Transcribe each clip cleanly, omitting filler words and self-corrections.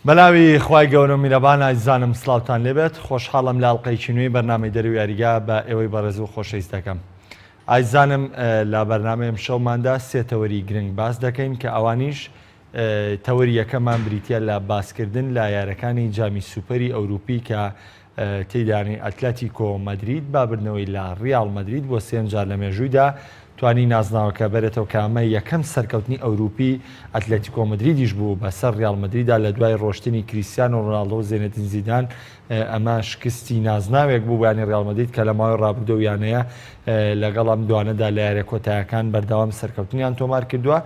بەناوی خوای گەورە و میرەبان ئازیزانم سڵاوتان لێبێت خۆشحاڵم لە ئەڵقەیەکی نوێی بەرنامەی دەرەوەی یاریگا بە ئێوەی بەڕێز و خۆشەویست دەکەم ئازیزانم لە بەرنامەی ئەمشەوماندا سێ تەوەری گرنگ باس دەکەین کە ئەوانیش تەوەری یەکەمان بریتییە لە باسکردن لە یارەکانی جامی سوپەری ئەوروپی کە تێیدانی ئەتلەتیکۆ مەدرید بە بردنەوەی لە ریاڵ مەدرید بۆ سێیەم جار لە مێژوویدا توانی نازناوەکە بەرێتەوە کە ئەمە یەکەم سەرکەوتنی ئەوروپی ئەتلەتیکۆ مەدریدیش بوو بەسەر ریاڵ مەدریدا لە دوای رۆشتنی کریستیانۆ رۆناڵدۆ و زێنەدین زیدان ئەمە شکستی نازناوێک بوو بۆ یانەی ریاڵ مەدرید کە لە ماوەی رابردوو یانەیە لەگەڵ ئەم دوانەدا لە یاریە کۆتایەکان بەردەوام سەرکەوتنیان تۆمار کردووە.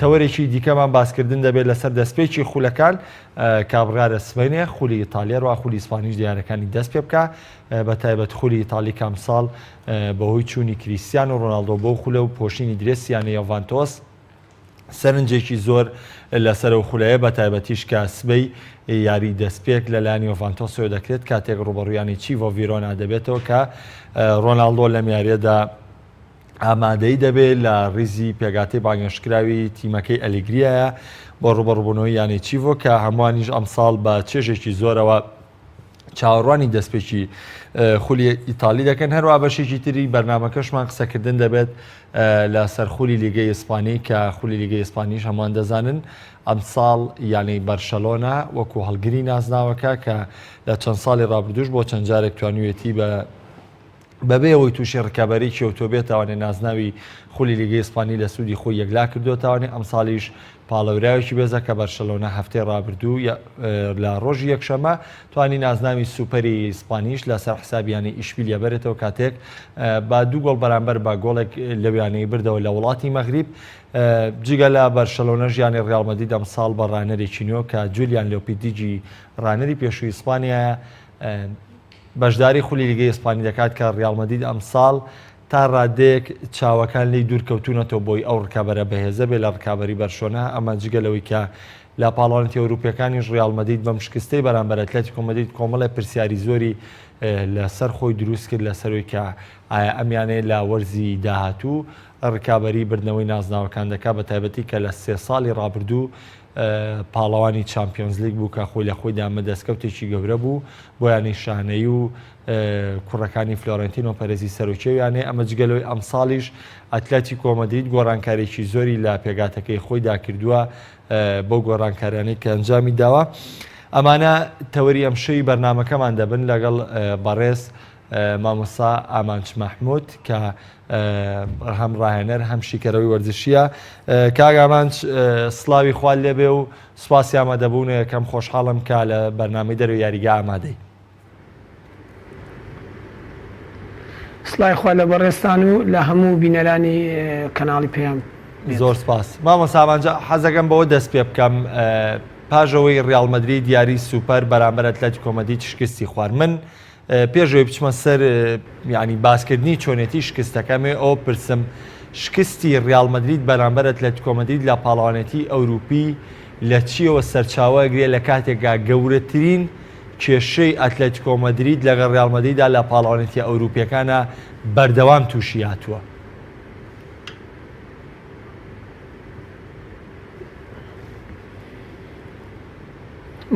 تەوەرێکی دیکەمان باسکردن دەبێت لەسەر دەستپێکی خولەکان کە بڕیارە سبەینێ خولی ئیتالیا و خولی ئیسپانیش دیارەکانی دەست پێ بکە بە تایبەت خولی ئیتالی کامساڵ بەهۆی چوونی کریسیان و ڕۆناڵدۆ بۆ خولە و پۆشینی درێسی یانە یۆڤانتۆس سەرنجێکی زۆر لەسەر و خولەیە بە تایبەتیش کە سبەی یاری دەستپێک لەلایەن یۆڤانتۆسەوە دەکرێت کاتێک ڕوبەڕویانی چیڤۆ ڤیرۆنا دەبێتەوە کە ڕۆناڵدۆ لەم یاریەدا ئامادەی دەبێت لە ریزی پێکهاتەی بانگهێشتکراوی تیمەکەی ئەلیگریایە بۆ ڕوبەڕوبوونەوەی یانەی چیڤۆ کە هەمووانیش ئەمساڵ بە چێژێکی زۆرەوە چاوەڕوانی دەستپێکی خولی ئیتالی دەکەن هەروە بەشێکی تری بەرنمەکەشمان قسەکردن دەبێت لە سەر خولی لیگەی ئیسپانی کە خولی لیگەی ئیسپانیش هەمووان دەزانن ئەمساڵ یانەی بەرشەلۆنە وەکو هەڵگری نازناوەکە کە لە چەند ساڵی ڕابردوش بۆ چەند جارێک توانیوێتی بە بەبێ ئەوەی تووشی رکابەریی ئەوتۆ بێتەوانێ نازناوی خولی لیگەی ئیسپانی لە سوودی خۆی یەکلا کردووەتەوانێ ئەمساڵیش پاڵێوراوێکی بێزە کە بەرشەلۆنە هەفتەی رابردوو لە رۆژی یەکشەممە توانی نازناوی سوپەری ئیسپانیش لەسەر حسابی یانەی ئیشبیلیە بەرێتەوە کاتێک بە دوو گۆڵ بەرامبەر بە گۆڵێک لەو یانەی بردەوە لە وڵاتی مەغریب جگە لە بەرشەلۆنەش یانەی ریال مەدرید ئەمساڵ بە راهێنەرێکی نوێ کە جولیان لۆپیتیگی راهێنەری پێشووی ئیسپانیایە بەشداری خولی لیگەی ئیسپانی دەکات کە ریاڵ مەدرید ئەمساڵ تا رادەیەک چاوەکان لێی دوورکەوتوونەتەوە بۆی ئەو رکابەرە بەهێزە بێ لە رکابەری بەرشۆنە ئەمە جگە لەوەی کە لە پاڵەوانێتی ئەوروپیەکانیش ریاڵ مەدرید بەم شکستەی بەرامبەر ئەتلەتیکۆ مەدرید کۆمەڵێ پرسیاری زۆری لەسەر خۆی دروست کرد لەسەرەوەی کە ئایا ئەم یانەیە لە وەرزی داهاتوو رکابەری بردنەوەی نازناوەکان دەکات بە تایبەتی کە لە سێ ساڵی رابردوو پاڵەوانی چامپیۆنزلیگ بوو کە خۆی لە خۆیدا ئەمە دەستکەوتێکی گەورە بوو بۆ یانەی شانەیی و کوڕەکانی فلۆرنتینۆ پەرێزی سەرۆکی ئەو یانەیە ئەمە جگە لەوەی ئەمساڵیش ئەتلەتیکۆ مەدرید گۆڕانکاریی زۆری لە پێکهاتەکەی خۆیدا کردووە بەو گۆڕانکاریانەی کە ئەنجامی داوە ئەمانە تەوەری ئەمشەوی بەرنامەکەمان دەبن لەگەڵ بەڕێز مامۆستا ئامانج مەحمود کە هەم ڕاهێنەر هەم شیکەرەوەی وەرزشیە کاک ئامانج سڵاوی خوات لێبێ و سوپاسی ئامادەبوون یەکەم خۆشحاڵم کە لە بەرنامەی دەرەوەی یاریگا ئامادەی. سڵای خوا لە بەڕێزتان و لە هەموو بینەرانی کەناڵی پەیام بێت. زۆر سپاس مامۆستا ئامانج حەزەکەم بەوە دەست پێ بکەم پاش ئەوەی ڕیاڵ مەدرید یاری سوپەر بەرامبەر ئەتلەتیکۆ مەدرید شکستی خوارد من پێش ئەوەی بچمە سەر یانی باسکردنی چۆنێتی شکستەکە ئەمەوێ ئەوە بپرسم شکستی ریال مەدرید بەرامبەر ئەتلەتیکۆ مەدرید لە پاڵەوانێتی ئەوروپی لە چیەوە سەرچاوە ئەگرێ لە کاتێکا گەورەترین کێشەی ئەتلەتیکۆ مەدرید لەگەڵ ریال مەدریدا لە پاڵەوانێتیە ئەوروپیەکانا بەردەوام تووشی هاتووە؟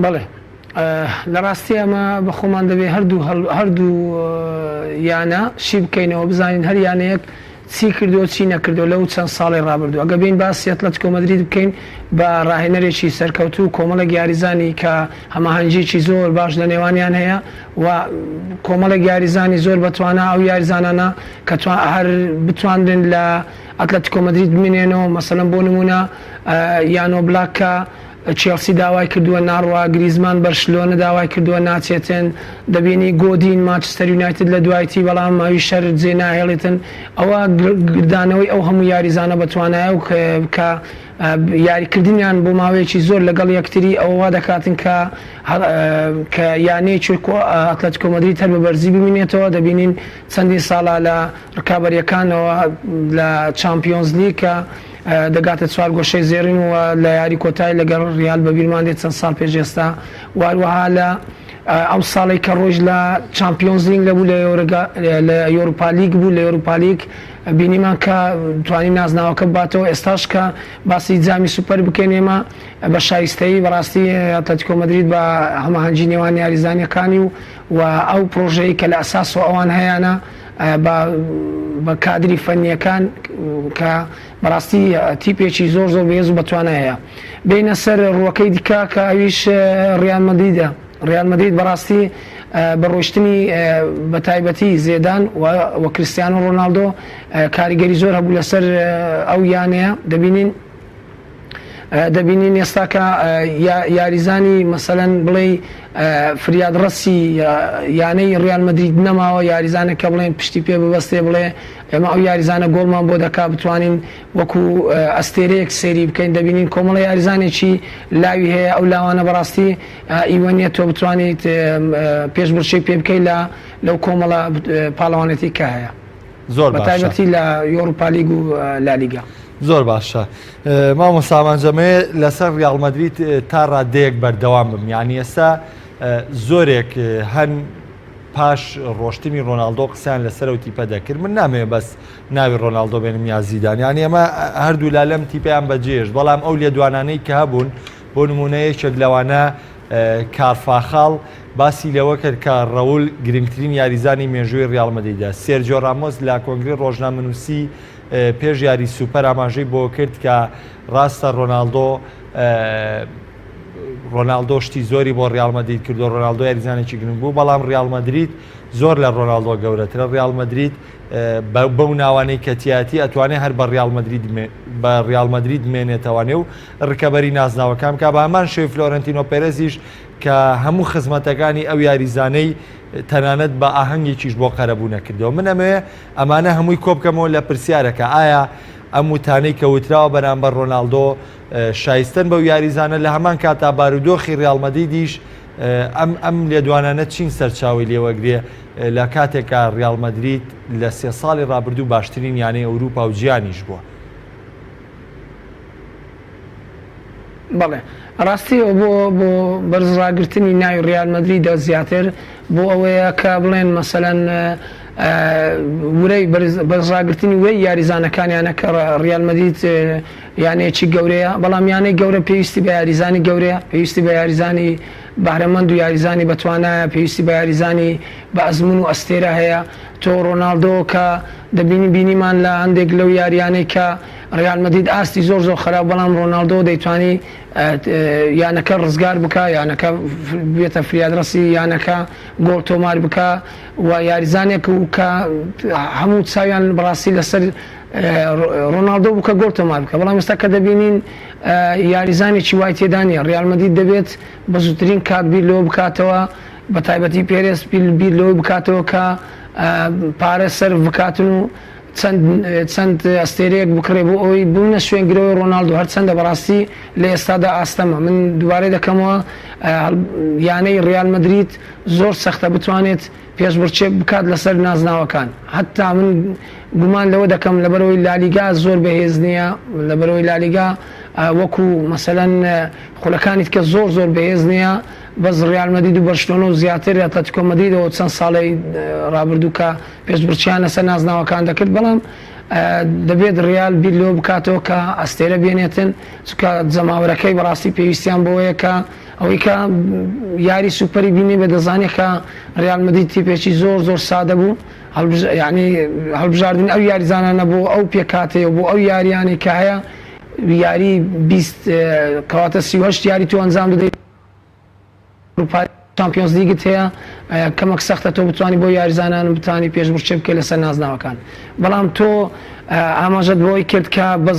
بەڵێ لە ڕاستی ئەمە بە خۆمان دەبێ هەردوو هەردوو یانە شی بکەینەوە بزانین هەر یانەیەک چی کردو چی نەکردو لەو چەند ساڵی ڕابردوو ئەگە بین باسی ئەتلەتیکۆ مەدرید بکەین بە ڕاهێنەرێکی سەرکەوتوو کۆمەڵێک یاریزانی کە هەماهەنگیەکی زۆر باش لە نێوانیان هەیە و کۆمەڵێک یاریزانی زۆر بەتوانا ئەو یاریزانانە کە هەر بتوانرێن لە ئەتلەتیکۆ مەدرید بمێنێنەوە مەسەلەن بۆ نمونە یانۆ بلاک کە چێڵسی داوای کردووە ناڕوا، گریزمان بەرشلۆنە داوای کردووە ناچێتن، دەبینی گۆدین مانچستەر یونایتد لە دوایتی بەڵام ئەویش هەر جێ ناهێڵێتن، ئەوە گردانەوەی ئەو هەموو یاریزانە بەتوانایە و کە یاریکردنیان بۆ ماوەیەکی زۆر لەگەڵ یەکتری ئەوە وا دەکاتن کە کە یانەیەکی وەکو ئەتلەتیکۆ مەدرید هەر بە بەرزی بمینێتەوە، دەبینین چەندین ساڵە لە ڕکابەرییەکانەوە لە چامپیۆنزلیگ کە دەگاتە چوارگۆشەی زێڕین و لە یاری کۆتایی لەگەڵ ریال بەبیرمان دێت چەند ساڵ پێش ئێستا و هەروەها لە ئەو ساڵەی کە ڕۆیشت لە چامپیۆنز لینگ لەبوو لە یۆرۆپا لیگ بوو لە یۆرۆپا لیگ. بینیمان کە توانی نازناوەکە بباتەوە ئێستاش کە باسی جامی سوپەر بکەین ئێمە بە شایستەیی بەڕاستی ئەتلەتیکۆ مەدرید بە هەماهەنگی نێوان یاریزانەکانی و و ئەو پرۆژەی کە لە ئەساسەوە ئەوان هەیانە بە بە کادری فەنیەکان کە بەڕاستی تیپێکی زۆر زۆر بەهێز و بەتوانایە بینە سەر ڕووەکەی دیکە کە ئەویش ڕیال مەدریدە ڕیال مەدرید بەڕاستی بە ڕۆشتنی بە تایبەتی زێدان و کریستیانۆ ڕۆناڵدۆ کاریگەری زۆر هەبوو لەسەر ئەو یانەیە دەبینین دەبینین ئێستا کە یاریزانی مەسەلەن بڵێ فریادڕەسی یانەی ڕیال مەدرید نەماوە یاریزانێک کە بڵێن پشتی پێ ببەستێ بڵێ ئێمە ئەو یاریزانە گۆڵمان بۆ دەکا بتوانین وەکو ئەستێرەیەک سەیری بکەین دەبینین کۆمەڵە یاریزانێکی لاوی هەیە ئەو لاوانە بەڕاستی ئیوە نیە تۆ بتوانیت پێشبڕکێی پێ بکەیت لە لەو کۆمەڵە پاڵەوانێتی کە هەیە زۆر باشە بەتایبەتی لە یۆروپالیگ و لالیگا. زۆر باشە مامۆستا ئامانج ئەمەوێ لەسەر ڕیاڵ مەدرید تا ڕادەیەک بەردەوام بم یعنی ئێستا زۆرێک هەن پاش ڕۆشتنی ڕۆناڵدۆ قسەیان لەسەر ئەو تیپە دەکرد من نامەوێ بەس ناوی ڕۆناڵدۆ بێنم یا زیدان یعنی ئەمە هەردوو لا لەم تیپیان بەجێش بەڵام ئەو لێدوانانەی کە هەبوون بۆ نمونە یەکێک لەوانە کارفاخاڵ باسی لەوە کرد کە ڕەول گرنگترین یاریزانی مێژووی ڕیاڵ مەدریدە سێرجیۆ ڕامۆس لە کۆنگری ڕۆژنامەنووسی پێش یاری سوپەر ئاماژەی بۆ کرد کە ڕاستە ڕۆناڵدۆ ڕۆناڵدۆ شتی زۆری بۆ ڕیاڵ مەدرید کردو ڕۆناڵدۆ یاریزانێکی گرنگ بوو بەڵام ڕیاڵ مەدرید زۆر لە ڕۆناڵدۆ گەورەترە ڕیاڵ مەدرید بەو ناوانەی کە تیاتی ئەتوانێت هەر بە ڕیاڵ مەدرید بە ڕیاڵ مەدرید مێنێتەوانێ و ڕکەبەری نازناوەکان بکە بە هەمان شێوی فلۆرنتینۆ پێرێزیش کە هەموو خزمەتەکانی ئەو یاریزانەی تەنانەت بە ئاهەنگێکیش بۆ قەرەبوو نەکردەوە من ئەمەوێ ئەمانە هەمووی کۆبکەمەوە لە پرسیارەکە ئایا ئەم وتانەی کە وتراوە بەرامبەر ڕۆناڵدۆ شایستەن بەو یاریزانە لە هەمان کاتا بارودۆخی ڕیاڵ مەدریدیش ئەم ئەم لێدوانانە چین سەرچاوەی لێوەگرێ لە کاتێکا ڕیاڵ مەدرید لە سێ ساڵی ڕابردوو باشترین یانەی ئەوروپا و جیهانیش بووە. بەڵێ ڕاستی ئەوە بۆ بۆ بەرز ڕاگرتنی ناوی ڕیال مەدریدە زیاتر بۆ ئەوەیە کە بڵێن مەسەلەن ورەی بەرز ڕاگرتنی ورەی یاریزانەکانیانە کە ڕیال مەدرید یانەیەکی گەورەیە بەڵام یانەی گەورە پێویستی بە یاریزانی گەورەیە پێویستی بە یاریزانی بەهرەمەند و یاریزانی بەتوانایە پێویستی بە یاریزانی بە ئەزمون و ئەستێرە هەیە تۆ ڕۆناڵدۆ کە دەبینی بینیمان لە هەندێک لەو یاریانەی کە ڕیال مەدرید ئاستی زۆر زۆر خراپ بەڵام ڕۆناڵدۆ دەیتوانی یانەکە ڕزگار بکا یانەکە بێتە فریادڕەسی یانەکە گۆڵ تۆمار بکا و یاریزانێک و کە هەموو چاویان بەڕاستی لەسەر ڕۆناڵدۆ بوو کە گۆڵ تۆمار بکە بەڵام ئێستا کە دەبینین یاریزانێکی وای تێدا نییە ڕیال مەدرید دەبێت بە زووترین کات بیر لەوە بکاتەوە بە تایبەتی پێرێز بیر لەوەی بکاتەوە کە پارە سەرف بکاتن و چەند چەند ئەستێرەیەک بکڕێ بۆ ئەوەی ببنە شوێنگرەوەی ڕۆناڵدۆ هەرچەندە بەڕاستی لە ئێستادا ئاستەمە من دووبارەی دەکەمەوە یانەی ڕیال مەدرید زۆر سەختە بتوانێت پێشبڕکێ بکات لەسەر نازناوەکان هەتا من گومان لەوە دەکەم لەبەرەوەی لالیگا زۆر بەهێز نییە لەبەرەوەی لالیگا وەکو مەسەلەن خولەکانی کە زۆر زۆر بەهێز نییە بەس ڕیال مەدرید و بەرشلۆنە و زیاتر ئەتلەتیکۆ مەدریدەوە چەند ساڵی ڕابردوو کە پێشبڕکێیان لەسەر نازناوەکان دەکرد، بەڵام دەبێت ریال بیر لەوە بکاتەوە کە ئەستێرە بێنێتن، چونکە جەماوەرەکەی بەڕاستی پێویستیان بەوەیە کە ئەوەی کە یاری سوپەری بینیبێت دەزانێت کە ریال مەدرید تیپێکی زۆر زۆر سادە بوو، یانی هەڵبژاردنی ئەو یاریزانانە بۆ ئەو پێکهاتەیە و بۆ ئەو یاریانەی کە هەیە یاری 20 کەواتە 38 یاری تۆ ئەنجام دەدەیت. ئەوروپا چامپیۆنزلیگت هەیە کەمەک سەختە تۆ بتوانی بۆ یاریزانان بتانی پێشبڕکێ بکەی لەسەر نازناوەکان بەڵام تۆ ئاماژەت بەوەی کرد کە بەس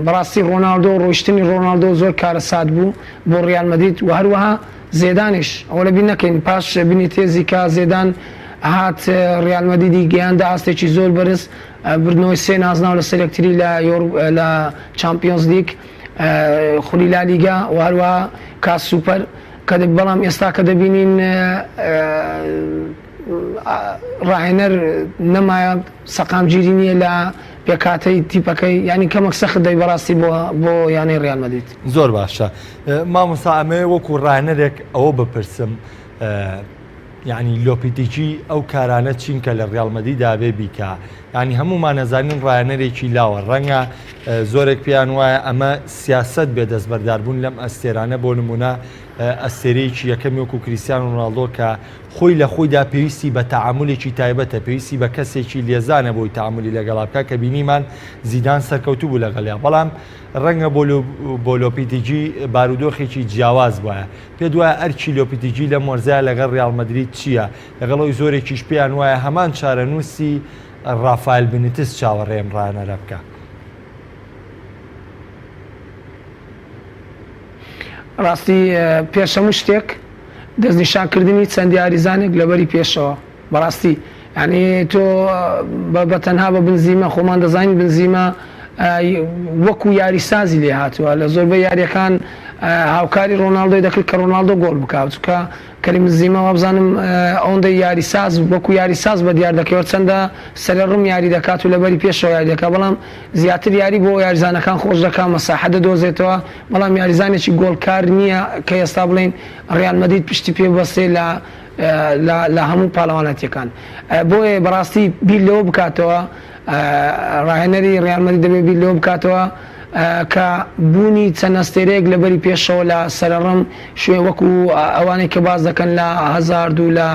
بەڕاستی ڕۆناڵدۆ ڕۆیشتنی ڕۆناڵدۆ زۆر کارەسات بوو بۆ ڕیال مەدرید و هەروەها زێدانیش ئەوە لەبیر نەکەین پاش بنیتێزی کە زێدان هات ڕیال مەدریدی گەیاندە ئاستێکی زۆر بەرز بردنەوەی سێ نازناو لەسەر یەکتری لە یۆر لە چامپیۆنزلیگ خولی لالیگا و هەروەها کاس سوپەر کە بەڵام ئێستا کە دەبینین ڕاهێنەر نەمایە سەقامگیری نییە لە پێکهاتەی تیپەکەی یانی کەمەک سەخت دەی بەڕاستی بۆ بۆ یانەی ڕیال مەدرید. زۆر باشە مامۆستا ئەمەوێ وەکو ڕاهێنەرێک ئەوە بپرسم. یانی لۆپیتیگی ئەو کارانە چین کە لە ڕیاڵ مەدریدا ئەبێ بیکا؟ یانی هەموومان ئەزانین ڕایەنەرێکی لاوە، ڕەنگە زۆرێک پێیان وایە ئەمە سیاسەت بێ دەستبەرداربوون لەم ئەستێرانە، بۆ نموونە ئەستێرەیەکی یەکەمی وەکو کریستیانۆ ڕۆناڵدۆ کە خۆی لە خۆیدا پێویستی بە تەعامولێکی تایبەتە، پێویستی بە کەسێکی لێزانە بۆی تەعامولی لەگەڵا بکا کە بینیمان زیدان سەرکەوتوو بوو لەگەڵیا، بەڵام ڕەنگە بۆ لۆپیتیگی بارودۆخێکی جیاواز بوایە. پێت وایە ئەرکی لۆپیتیگی لەم وەرزەیا لەگەڵ ریاڵ مەدرید چییە، لەگەڵ ئەوەی زۆرێکیش پێیان وایە هەمان چارەنووسی رافایل بنیتز چاوەڕێی ئەم راهێنەرە بکا؟ راستی پێش هەموو شتێک دەستنیشانکردنی چەند یاریزانێک لەبەری پێشەوە بەڕاستی یانی تۆ بە تەنها بە بنزیمە خۆمان دەزانین بنزیمە وەکو یاریسازی لێ هاتووە لە زۆربەی یاریەکان هاوکاری ڕۆناڵدۆی دەکرد کە ڕۆناڵدۆ گۆڵ بکات چونکە کەریم بنزیمە وابزانم ئەوەندەی یاریساز وەکو یاریساز بە دیار دەکەوێت چەندە سەرڕم یاری دەکات و لەبەری پێشەوە یاری دەکات بەڵام زیاتر یاری بۆ یاریزانەکان خۆش دەکات مەساحە دەدۆزێتەوە بەڵام یاریزانێکی گۆڵکار نییە کە ئێستا بڵێین ڕیال مەدرید پشتی پێ ببەستێ لە لە هەموو پاڵەوانەتیەکان بۆیە بەڕاستی بیر لەوە بکاتەوە ڕاهێنەری ڕیال مەدرید دەبێت بیر لەوە بکاتەوە کە بوونی چەند ئەستێرەیەک لەبەری پێشەوە لە سەرەڕم شوێن وەکو ئەوانەی کە باز دەکەن لە هەزارد و لە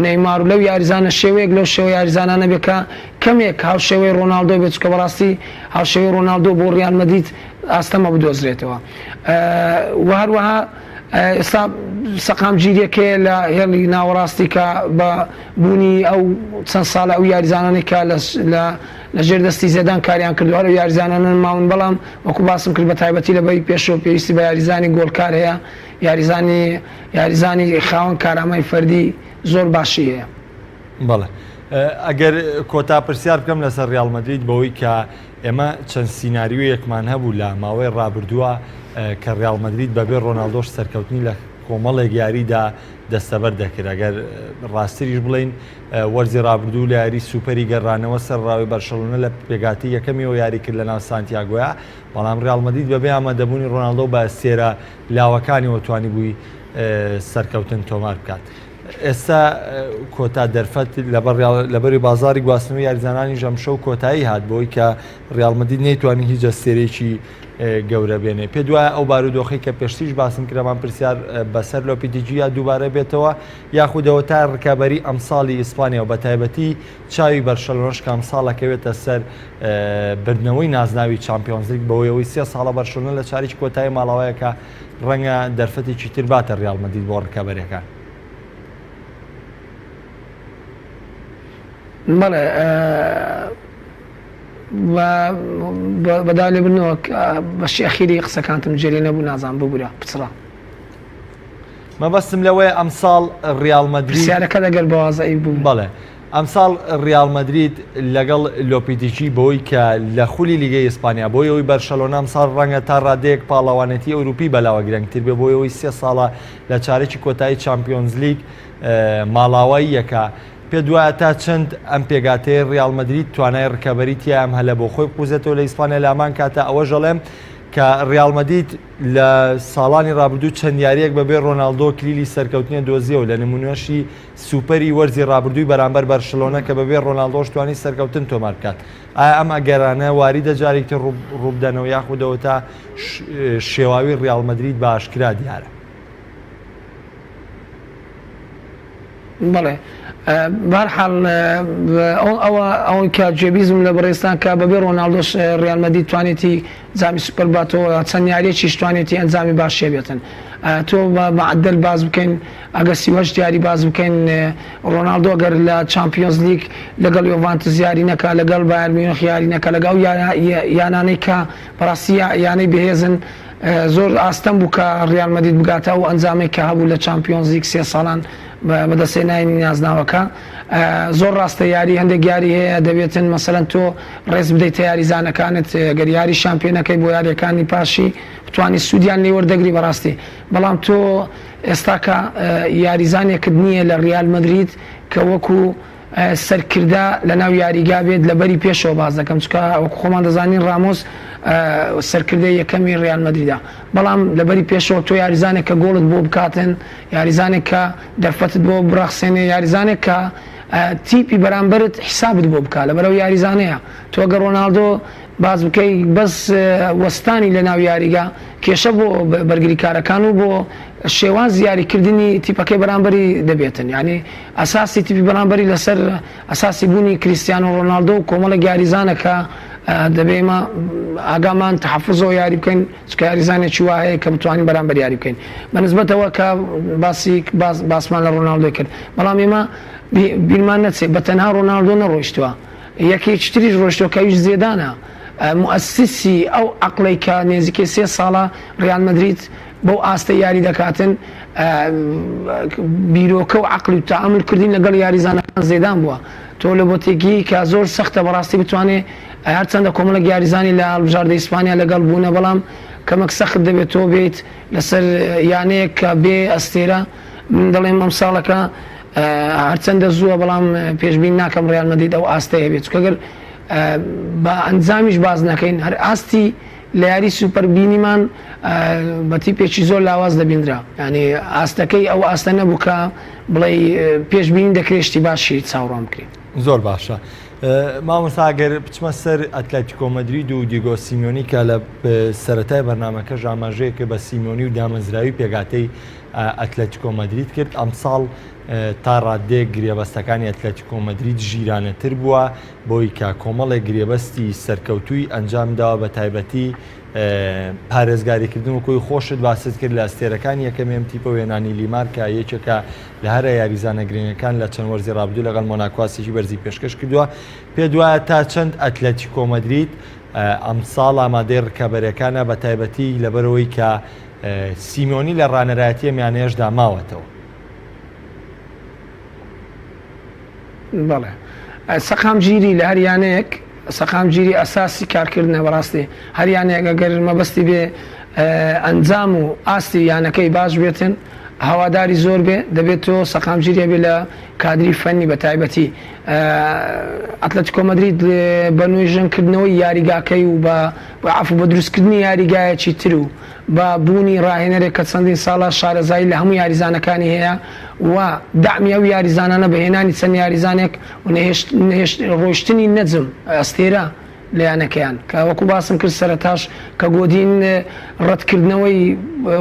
نەیمار و لەو یاریزانە شێوەیەک لەو شێوە یاریزانانە بێت کە کەمێک هاوشێوەی ڕۆناڵدۆ بێت چونکە بەڕاستی هاوشێوەی ڕۆناڵدۆ بۆ ڕیال مەدرید ئاستەمە بدۆزرێتەوە و هەروەها ئێستا سەقامگیریەک هەیە لە هێڵی ناوەڕاستی کە بە بوونی ئەو چەند ساڵە ئەو یاریزانانەی کە لە لە ژێر دەستی زێدان کاریان کردو هەر ئەو یاریزانانە ماون بەڵام وەکو باسم کرد بە تایبەتی لە بەری پێشەوە پێویستی بە یاریزانی گۆڵکار هەیە یاریزانی یاریزانی خاوەن کارامای فەردی زۆر باشی هەیە. بەڵێ ئەگەر کۆتا پرسیار بکەم لەسەر ریاڵ مەدرید بەوەی کە ئێمە چەند سیناریۆیەکمان هەبوو لە ماوەی ڕابردووە کە ڕیاڵ مەدرید بەبێ ڕۆناڵدۆش سەرکەوتنی لە کۆمەڵێک یاریدا دەستەبەر دەکرد ئەگەر ڕاستتریش بڵێین وەرزی ڕابردوو لە یاری سوپەری گەڕانەوە سەر ڕاوی بەرشەلۆنە لە پێگاتی یەکەمیەوە یاری کرد لە ناو سانتیاگۆیا بەڵام ڕیاڵ مەدرید بەبێ ئامادەبوونی ڕۆناڵدۆ بە ئەستێرە لاوەکانیەوە توانی بووی سەرکەوتن تۆمار بکات. ئێستا کۆتا دەرفەت لەبەری بازاری گواستنەوەی یاریزانانیش ئەمشەو کۆتایی هات بەوەی کە ریال مەدرید نەیتوانی هیچ ئەستێرەیەکی گەورە بێنێ. پێت وایە ئەو بارودۆخەی کە پێشتریش باسم کرد هەمان پرسیار بەسەر لۆپیتیگی یا دووبارە بێتەوە یاخود ئەوە تا رکابەری ئەمساڵی ئیسپانیا و بەتایبەتی چاوی بەرشەلۆنەش کە ئەمساڵ ئەکەوێتە سەر بردنەوەی نازناوی چامپیۆنزلیگ بەوەی ئەوەی سێ ساڵە بەرشەلۆنە لە چاریکی کۆتایی ماڵاوایەکە ڕەنگە دەرفەتێکی تر باتە ڕیاڵ مەدرید بۆ ڕکابەریەکان. بەڵێ بەدا لێبردنەوە بەشی ئەخیری قسەکانتم جێ لێ نەبوو نازانم ببورە پچڕا. مەبەستم لەوەیە ئەمساڵ ڕیاڵ مەدرید پرسیارەکەت ئەگەر بە وازعی بوو. بەڵێ ئەمساڵ ریال مەدرید لەگەڵ لۆپیتیگی بەوەی کە لە خولی لیگەی ئیسپانیا بۆی ئەوەی بەرشەلۆنە ئەمساڵ رەنگە تا رادەیەک پاڵەوانێتی ئەوروپی بەلاوە گرنگتر بێ بۆی ئەوەی سێ ساڵە لە چارەکی کۆتایی چامپیۆنزلیگ ماڵاوایی یەکە پێت وایە تا چەند ئەم پێگاتەیە ریال مەدرید توانای رکەبەری تیا ئەم هەلە بۆ خۆی بقوزێتەوە لە ئیسپانیا لامان کاتە ئەوەش ئەڵێم کە ریال مەدرید لە ساڵانی رابردوو چەند یاریەک بەبێ رۆناڵدۆ کلیلی سەرکەوتنیە دۆزیەوە لە نمونەشی سوپەری وەرزی رابردووی بەرامبەر بەرشلۆنە کە بەبێ رۆناڵدۆش توانی سەرکەوتن تۆمار بکات، ئایا ئەم ئەگەرانە واریدە جارێکی تر رووبدەنەوە یاخود ئەوەتا شێواوی ریاڵ مەدرید بە ئاشکرا دیارە؟ بەڵێ بەهەرحاڵ ئەوە ئەوەی کە گوێبیزم لە بەڕێزتان کە بەبێ رۆناڵدۆش ریال مەدرید توانێتی جامی سوپەر باتەوە چەند یاریەکیش توانێتی ئەنجامی باشی هەبێتن تۆ بە معدل باس بکەین ئەگەر 38 یاری باس بکەین ڕۆناڵدۆ گەر لە چامپیۆنز لیگ لەگەڵ یۆڤانتس یاری نەکا لەگەڵ بایەر میونخ یاری نەکا لەگەڵ ئەو یانانەی کە بەڕاستی یانەی بەهێزن زۆر ئاستەم بوو کە ڕیال مەدرید بگاتە ئەو ئەنجامەی کە هەبوو لە چامپیۆنز لیگ سێ ساڵان بەدەستهێنانی نازناوەکە زۆر ڕاستە یاری هەندێک یاری هەیە دەبێتن مەسەلەن تۆ ڕێز بدەیتە یاریزانەکانت گەر یاریشیان پێ نەکەی بۆ یاریەکانی پاشی بتوانی سوودیان لێ وەردەگری بەڕاستی بەڵام تۆ ئێستاکە یاریزانێکت نییە لە ڕیال مەدرید کە وەکو. سەرکردە لە ناو یاریگا بێت لە بەری پێشەوە باس دەکەم چونکە وەکو خۆمان دەزانین ڕامۆس سەرکردەی یەکەمی ڕیال مەدریدە بەڵام لە بەری پێشەوە تۆ یاریزانێک کە گۆڵت بۆ بکاتن یاریزانێک کە دەرفەتت بۆ بڕەخسێنێ یاریزانێک کە تیپی بەرامبەرت حیسابت بۆ بکا لەبەرئەو یاریزانەیە تۆ گەر ڕۆناڵدۆ باس بکەی بەس وەستانی لە ناو یاریگا کێشە بۆ بەرگریکارەکان و بۆ شێوازی یاریکردنی تیپەکەی بەرامبەری دەبێتن یانی ئەساسی تیپی بەرامبەری لەسەر ئەساسی بوونی کریستیانۆ ڕۆناڵدۆ و کۆمەڵێک یاریزانە کە دەبێ ئێمە ئاگامان تەحەفوزەوە یاری بکەین چونکە یاریزانێکی وا هەیە کە بتوانین بەرامبەر یاری بکەین بە نسبەتەوە کە باسی باسمان لە ڕۆناڵدۆی کرد بەڵام ئێمە بیرمان نەچێت بە تەنها ڕۆناڵدۆ نەڕۆیشتووە یەکێکی تریش ڕۆیشتووە کە ئەویش زێدانە موئەسیسی ئەو عەقڵەی کە نێزیکەی سێ ساڵە ڕیال مەدرید بەو ئاستە یاری دەکاتن بیرۆکە و عەقڵی و تەعامول کردین لەگەڵ یاریزانەکان زێدان بووە تۆ لە بۆتێکی کە زۆر سەختە بەڕاستی بتوانێ هەرچەندە کۆمەڵێک یاریزانی لە هەڵبژاردە ئیسپانیا لەگەڵ بوونە بەڵام کەمەک سەخت دەبێت تۆ بێیت لەسەر یانەیەک کە بێ ئەستێرە من دەڵێم ئەم ساڵەکە هەرچەندە زووە بەڵام پێشبین ناکەم ڕیال مەدرید ئەو ئاستەی هەبێت چونکە گەر بە ئەنجامیش باز نەکەین هەر ئاستی لە یاری سوپەر بینیمان بە تیپێکی زۆر لاواز دەبینرا یعنی ئاستەکەی ئەو ئاستە نەبوو کە بڵێ پێشبینی دەکرێت شتی باشی چاوەڕوان بکرێت. زۆر باشە مامۆستا گەر بچمە سەر ئەتلەتیکۆ مەدرید و دیگۆ سیمیۆنی کە لە سەرەتای بەرنامەکەش ئاماژەیەکە بە سیمیۆنی و دامەزراوی پێکهاتەی ئەتلەتیکۆ مەدرید کرد ئەمساڵ تا ڕاددەیەک گرێبەستەکانی ئەتلەتیکۆ مەدرید ژیرانەتر بووە بۆی کە کۆمەڵێک گرێبەستی سەرکەوتووی ئەنجام داوە بە تایبەتی پارێزگاریکردن و کۆی خۆشت باست کرد لە ئەستێرەکانی یەکەمی ئەم تیپە وێنانی لیمار کە یەکێکە لە هەرە یاریزانە گرنگەکان لە چەند وەرزی ڕابردوو لەگەڵ مۆناکۆ ئاستێکی بەرزی پێشکەش کردووە پێت وایە تا چەند ئەتلەتیکۆ مەدرید ئەمساڵ ئامادەی ڕکابەرەکانە بە تایبەتی لەبەرەوەی کە سیمۆنی لە ڕانەرایەتی ئەم یانەیەشدا ماوەتەوە. بەڵێ سەقامگیری لە هەر یانەیەک سەقامگیری ئەساسی کارکردنە بەڕاستی هەر یانەیەک ئەگەر مەبەستی بێ ئەنجام و ئاستی یانەکەی باش بێتن هەواداری زۆر بێ دەبێت تۆ سەقامگیری هەبێ لە کادری فەنی بە تایبەتی ئەتلەتیکۆ مەدرید بە نۆژەنکردنەوەی یاریگاکەی و بە عەفو بە دروستکردنی یاریگایەکی تر و بە بوونی ڕاهێنەرێک کە چەندین ساڵە شارەزایی لە هەموو یاریزانەکانی هەیە و دەعمی ئەو یاریزانانە بە هێنانی چەند یاریزانێک و نەهێشت ڕۆیشتنی نەجم ئەستێرە لە یانەکەیان کە وەکو باسم کرد سەرەتاش کە گۆدین ڕەتکردنەوەی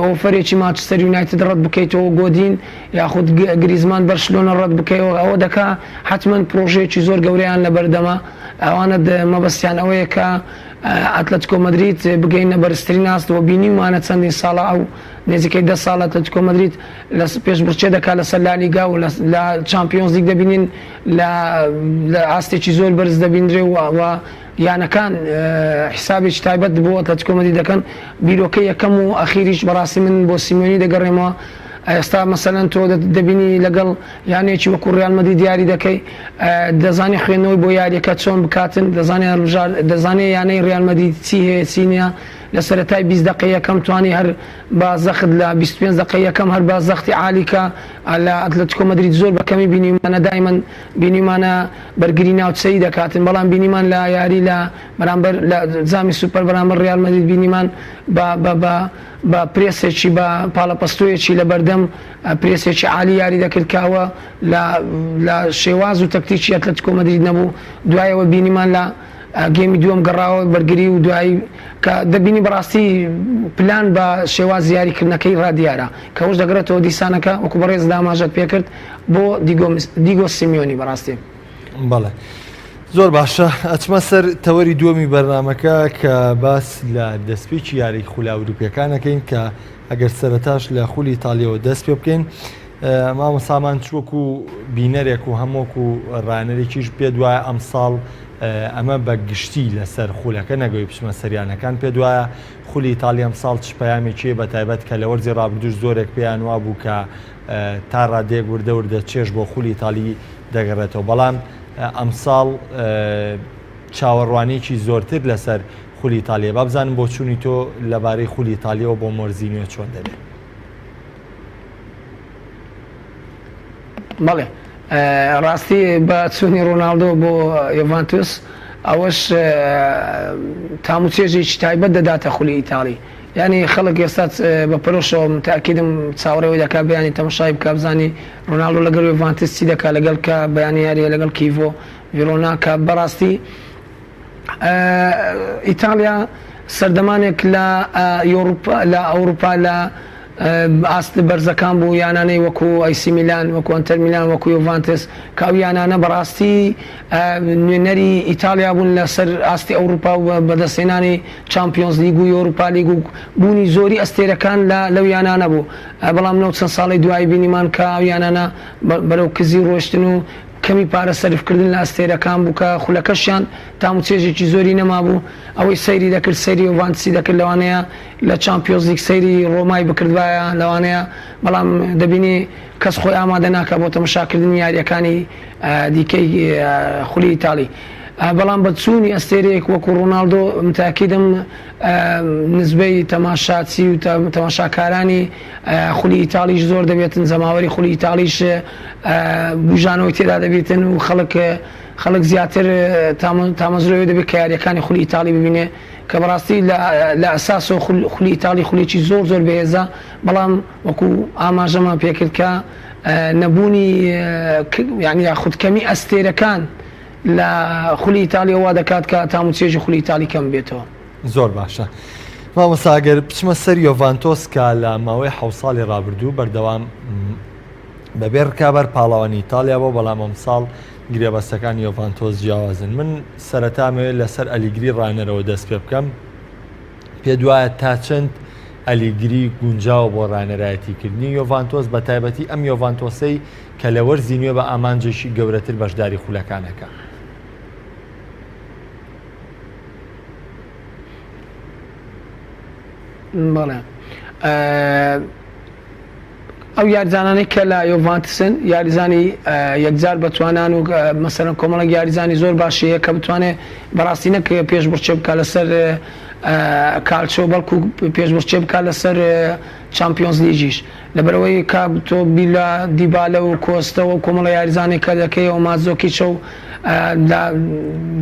ئۆفەرێکی مانچستەر یونایتد ڕەت بکەیتەوە گۆدین یاخود گریزمان بەرشلۆنە ڕەت بکەیەوە ئەوە دەکا حتمما پرۆژەیەکی زۆر گەورەیان لەبەردەمە ئەوانە مەبەستیان ئەوەیە کە ئەتلەتیکۆ مەدرید بگەینە بەرزترین ئاست و بینیومانە چەندین ساڵە ئەو نزیکەی دە ساڵە ئەتلەتیکۆ مەدرید لە پێشبڕکێ دەکات لەسەر لالیگا و لە چامپیۆنز لیگ دەبینین لە لە ئاستێکی زۆر بەرز دەبینرێ و و یانەکان حسابێکی تایبەت بۆ ئەتلەتیکۆ مەدرید دەکەن بیرۆکەی یەکەم و ئەخیریش بەڕاستی من بۆ سیمیۆنی دەگەڕێمەوە ئێستا مەسەلەن تۆ دەبینی لەگەڵ یانەیەکی وەکو ڕیال مەدرید یاری دەکەی دەزانی خوێندنەوەی بۆ یاریەکە چۆن بکاتن دەزانێ هەڵبژار دەزانێ یانەی ڕیال مەدرید چی هەیە چی نییە لە سەرەتای 20 دقەی یەکەم توانی هەر بە زەخت لە 25 دقەی یەکەم هەر بە زەختی عالی کە لە ئەتلەتیکۆ مەدرید زۆر بە کەمی بینیومانە دایمەن بینیمانە بەرگری ناوچەیی دەکاتن بەڵام بینیمان لە یاری لە بەرامبەر لە جامی سوپەر بەرامبەر ڕیال مەدرید بینیمان بە بە بە بە پرێسێکی بە پاڵەپەستۆیەکی لە بەردەم پرێسێکی عالی یاری دەکرد کە ئەوە لە لە شێواز و تەکتیکی ئەتلەتیکۆ مەدرید نەبوو دوای ئەوە بینیمان لە گێمی دووەم گەڕاوە بەرگری و دوایی کە دەبینی بەڕاستی پلان بە شێوازی یاریکردنەکەی ڕادیارە کە ئەوش دەگەڕێتەوە دیسانەکە وەکو بەڕێزت ئاماژەت پێکرد بۆ دیگۆ دیگۆ سیمیۆنی بەڕاستی. بەڵێ زۆر باشە ئەچمە سەر تەوەری دووەمی بەرنمەکە کە باس لە دەستپێکی یاری خولە ئەوروپیەکان ئەکەین کە ئەگەر سەرەتاش لە خولی ئیتالیەوە دەست پێ بکەین مامۆسامان چ وەکو بینەرێک و هەم وەکو ڕانەرێکیش پێ دوایە ئەمساڵ ئەمە بە گشتی لەسەر خولەکە نەگەوی بچمە سەریانەکان پێ دوایە خولی ئیتالی ئەمساڵ چ پەیامێکی بە تایبەت کە لە وەرزی ڕابردووش زۆرێک پێیان وابوو کە تا ڕادەیەک وردە وردە چێژ بۆ خولی ئیتالی دەگەڕێتەوە بەڵام ئەمساڵ چاوەڕوانیەکی زۆرتر لەسەر خولی ئیتالیە با بزانم بۆچوونی تۆ لەبارەی خولی ئیتالیەوە بۆ مۆرزی نوێ چۆن دەبێت؟ بەڵێ. ڕاستی بە چوونی ڕۆناڵدۆ بۆ یۆڤانتوس ئەوەش تام و چێژێکی تایبەت دەداتە خولی ئیتاڵی یانی خەڵک ئێستا بە پەرۆشەوە متەئەکیدم چاوەڕێ ئەوەی دەکات بەیانی تەمەشای بکا بزانی ڕۆناڵدۆ لەگەڵ یۆڤانتس چی دەکات لەگەڵ کە بەیانی یاریە لەگەڵ کیڤۆ ڤیرۆنا کە بەڕاستی ئیتاڵیا سەردەمانێک لە یۆروپا لە ئەوروپا لە ئاست بەرزەکان بوو یانانەی وەکو ئەیسی میلان وەکو ئەنتەر میلان وەکو یۆڤانتس کە ئەو یانانە بەڕاستی نوێنەری ئیتاڵیا بوون لەسەر ئاستی ئەوروپا و بەدەستهێنانی چامپیۆنز لیگ و یۆروپا لیگ و بوونی زۆری ئەستێرەکان لە لەو یانانە بوو بەڵام لەو چەند ساڵەی دوایی بینیمان کە ئەو یانانە بەرەو کزی ڕۆشتن و کەمی پارە سەرفکردن لە ئەستێرەکان بوو کە خولەکەشیان تام و چێژێکی زۆری نەمابوو، ئەوەی سەیری دەکرد سەیری یۆڤانتسی دەکرد لەوانەیە لە چامپیۆنزلیگ سەیری ڕۆمای بکردبایە لەوانەیە، بەڵام دەبینی کەس خۆی ئامادە ناکات بۆ تەمەشاکردنی یارییەکانی دیکەی خولی ئیتاڵی، بەڵام بە چوونی ئەستێرەیەک وەکو ڕۆناڵدۆ متاکیدم نسبەی تەماشاچی و تەماشاکارانی خولی ئیتاڵیش زۆر دەبێتن، جەماوەری خولی ئیتاڵیش بوژانەوەی تێدا دەبێتن و خەڵک خەڵک زیاتر تامەزرۆی دەبێت کە یاریەکانی خولی ئیتاڵی ببینێ کە بەڕاستی لە ئەساسەوە خولی ئیتاڵی خولێکی زۆر زۆر بەهێزە بەڵام وەکو ئاماژەمان پێکرد کە نەبوونی یعنی یاخود کەمی ئەستێرەکان لە خولی ئیتاڵی وا دەکات کە تام و چێژی خولی ئیتاڵی کەم بێتەوە. زۆر باشە مامۆستا ئەگەر بچمە سەر یۆڤانتۆس کە لە ماوەی حەو ساڵی ڕابردوو بەردەوام بەبێ ڕکابەر پاڵەوانی ئیتاڵیا بۆ بەڵام ئەمساڵ گرێبەستەکانی یۆڤانتۆس جیاوازن من سەرەتا مەوێت لەسەر ئەلیگری ڕانەرەوە دەست پێ بکەم پێ دوایە تا چەند ئەلیگری گونجاوە بۆ ڕانەرایەتیکردنی یۆڤانتۆس بە تایبەتی ئەم یۆڤانتۆسەی کە لە وەرزی نوێ بە ئامانجێکی گەورەتر بەشداری خولەکانەکە. بەڵێ ئەو یاریزانانەی کە لە یۆڤانتسن یاریزانی یەکجار بەتوانان و مەسەرەن کۆمەڵک یاریزانی زۆر باشی هەیە کە بتوانێت بەڕاستی نەک پێشبڕکێ بکە لەسەر کالچۆ بەڵکو پێشبڕکێ بکە لەسەر چامپیۆنز لیگیش لەبەرئەوەی کە تۆ بیر لە دیبالە و کۆستە و کۆمەڵە یاریزانێک کە دەکەیەوە ماتزۆکیچە و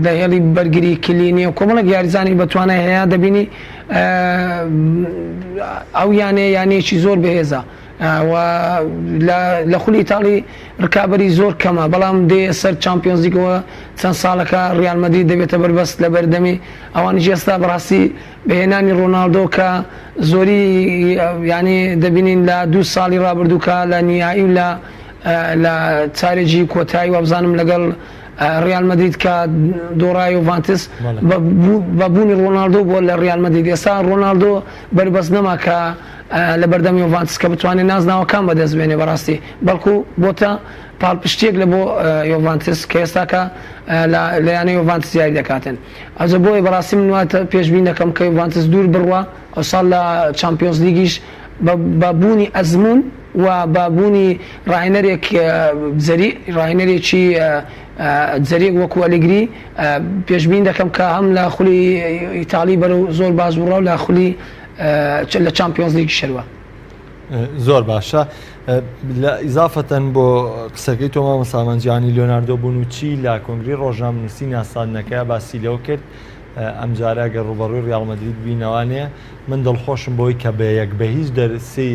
لە هێڵی بەرگری کلینی و کۆمەڵێک یاریزانی بە توانای هەیە دەبینی ئەو یانەیە یانەیەکی زۆر بەهێزە و لە خولی ئیتاڵی ڕکابەری زۆر کەمە بەڵام دێ سەر چامپیۆنزیگەوە چەند ساڵەکە ڕیال مەدرید دەبێتە بەربەست لە بەردەمی ئەوانیش ئێستا بەڕاستی بە هێنانی ڕۆناڵدۆ کە زۆری یانی دەبینین لە دوو ساڵی ڕابردوو کە لە نیهایی و لە لە چارێکی کۆتایی وابزانم لەگەڵ ڕیال مەدرید کە دۆڕا یۆڤانتس بە بوونی ڕۆناڵدۆ بووە لە ڕیال مەدرید ئێستا ڕۆناڵدۆ بەربەست نەما کە لە بەردەم یۆڤانتس کە بتوانێت نازناوەکان بەدەست بێنێ بەڕاستی بەڵکو بۆتە پاڵپشتیەک لە بۆ یۆڤانتس کە ئێستاکە لە یانە یۆڤانتس یاری دەکاتن. ئەوجا بۆیە بەڕاستی من وا پێشبینی دەکەم کە یوڤانتس دوور بڕوا ئەوساڵ لە چامپیۆنز لیگیش بە بوونی ئەزموون و بە بوونی ڕاهێنەرێک جەری ڕاهێنەرێکی جەریک وەکو ئەلیگری پێشبینی دەکەم کە هەم لە خولی ئیتاڵی بەرەو زۆر باش بڕوا و لە خولی لە چامپیۆنز لیگیش هەروا. زۆر باشە لە ئیزافەتەن بۆ قسەکەی تۆ مامۆستا مەنجانی لیۆناردۆ بونوچی لە کۆنگری ڕۆژنامەنووسی ناساندنەکە باسی لەوە کرد ئەمجارە گەر ڕوبەڕووی ڕیاڵ مەدرید بینەوانێ من دڵخۆشم بۆی کە بە یەک بە هیچ دەرسی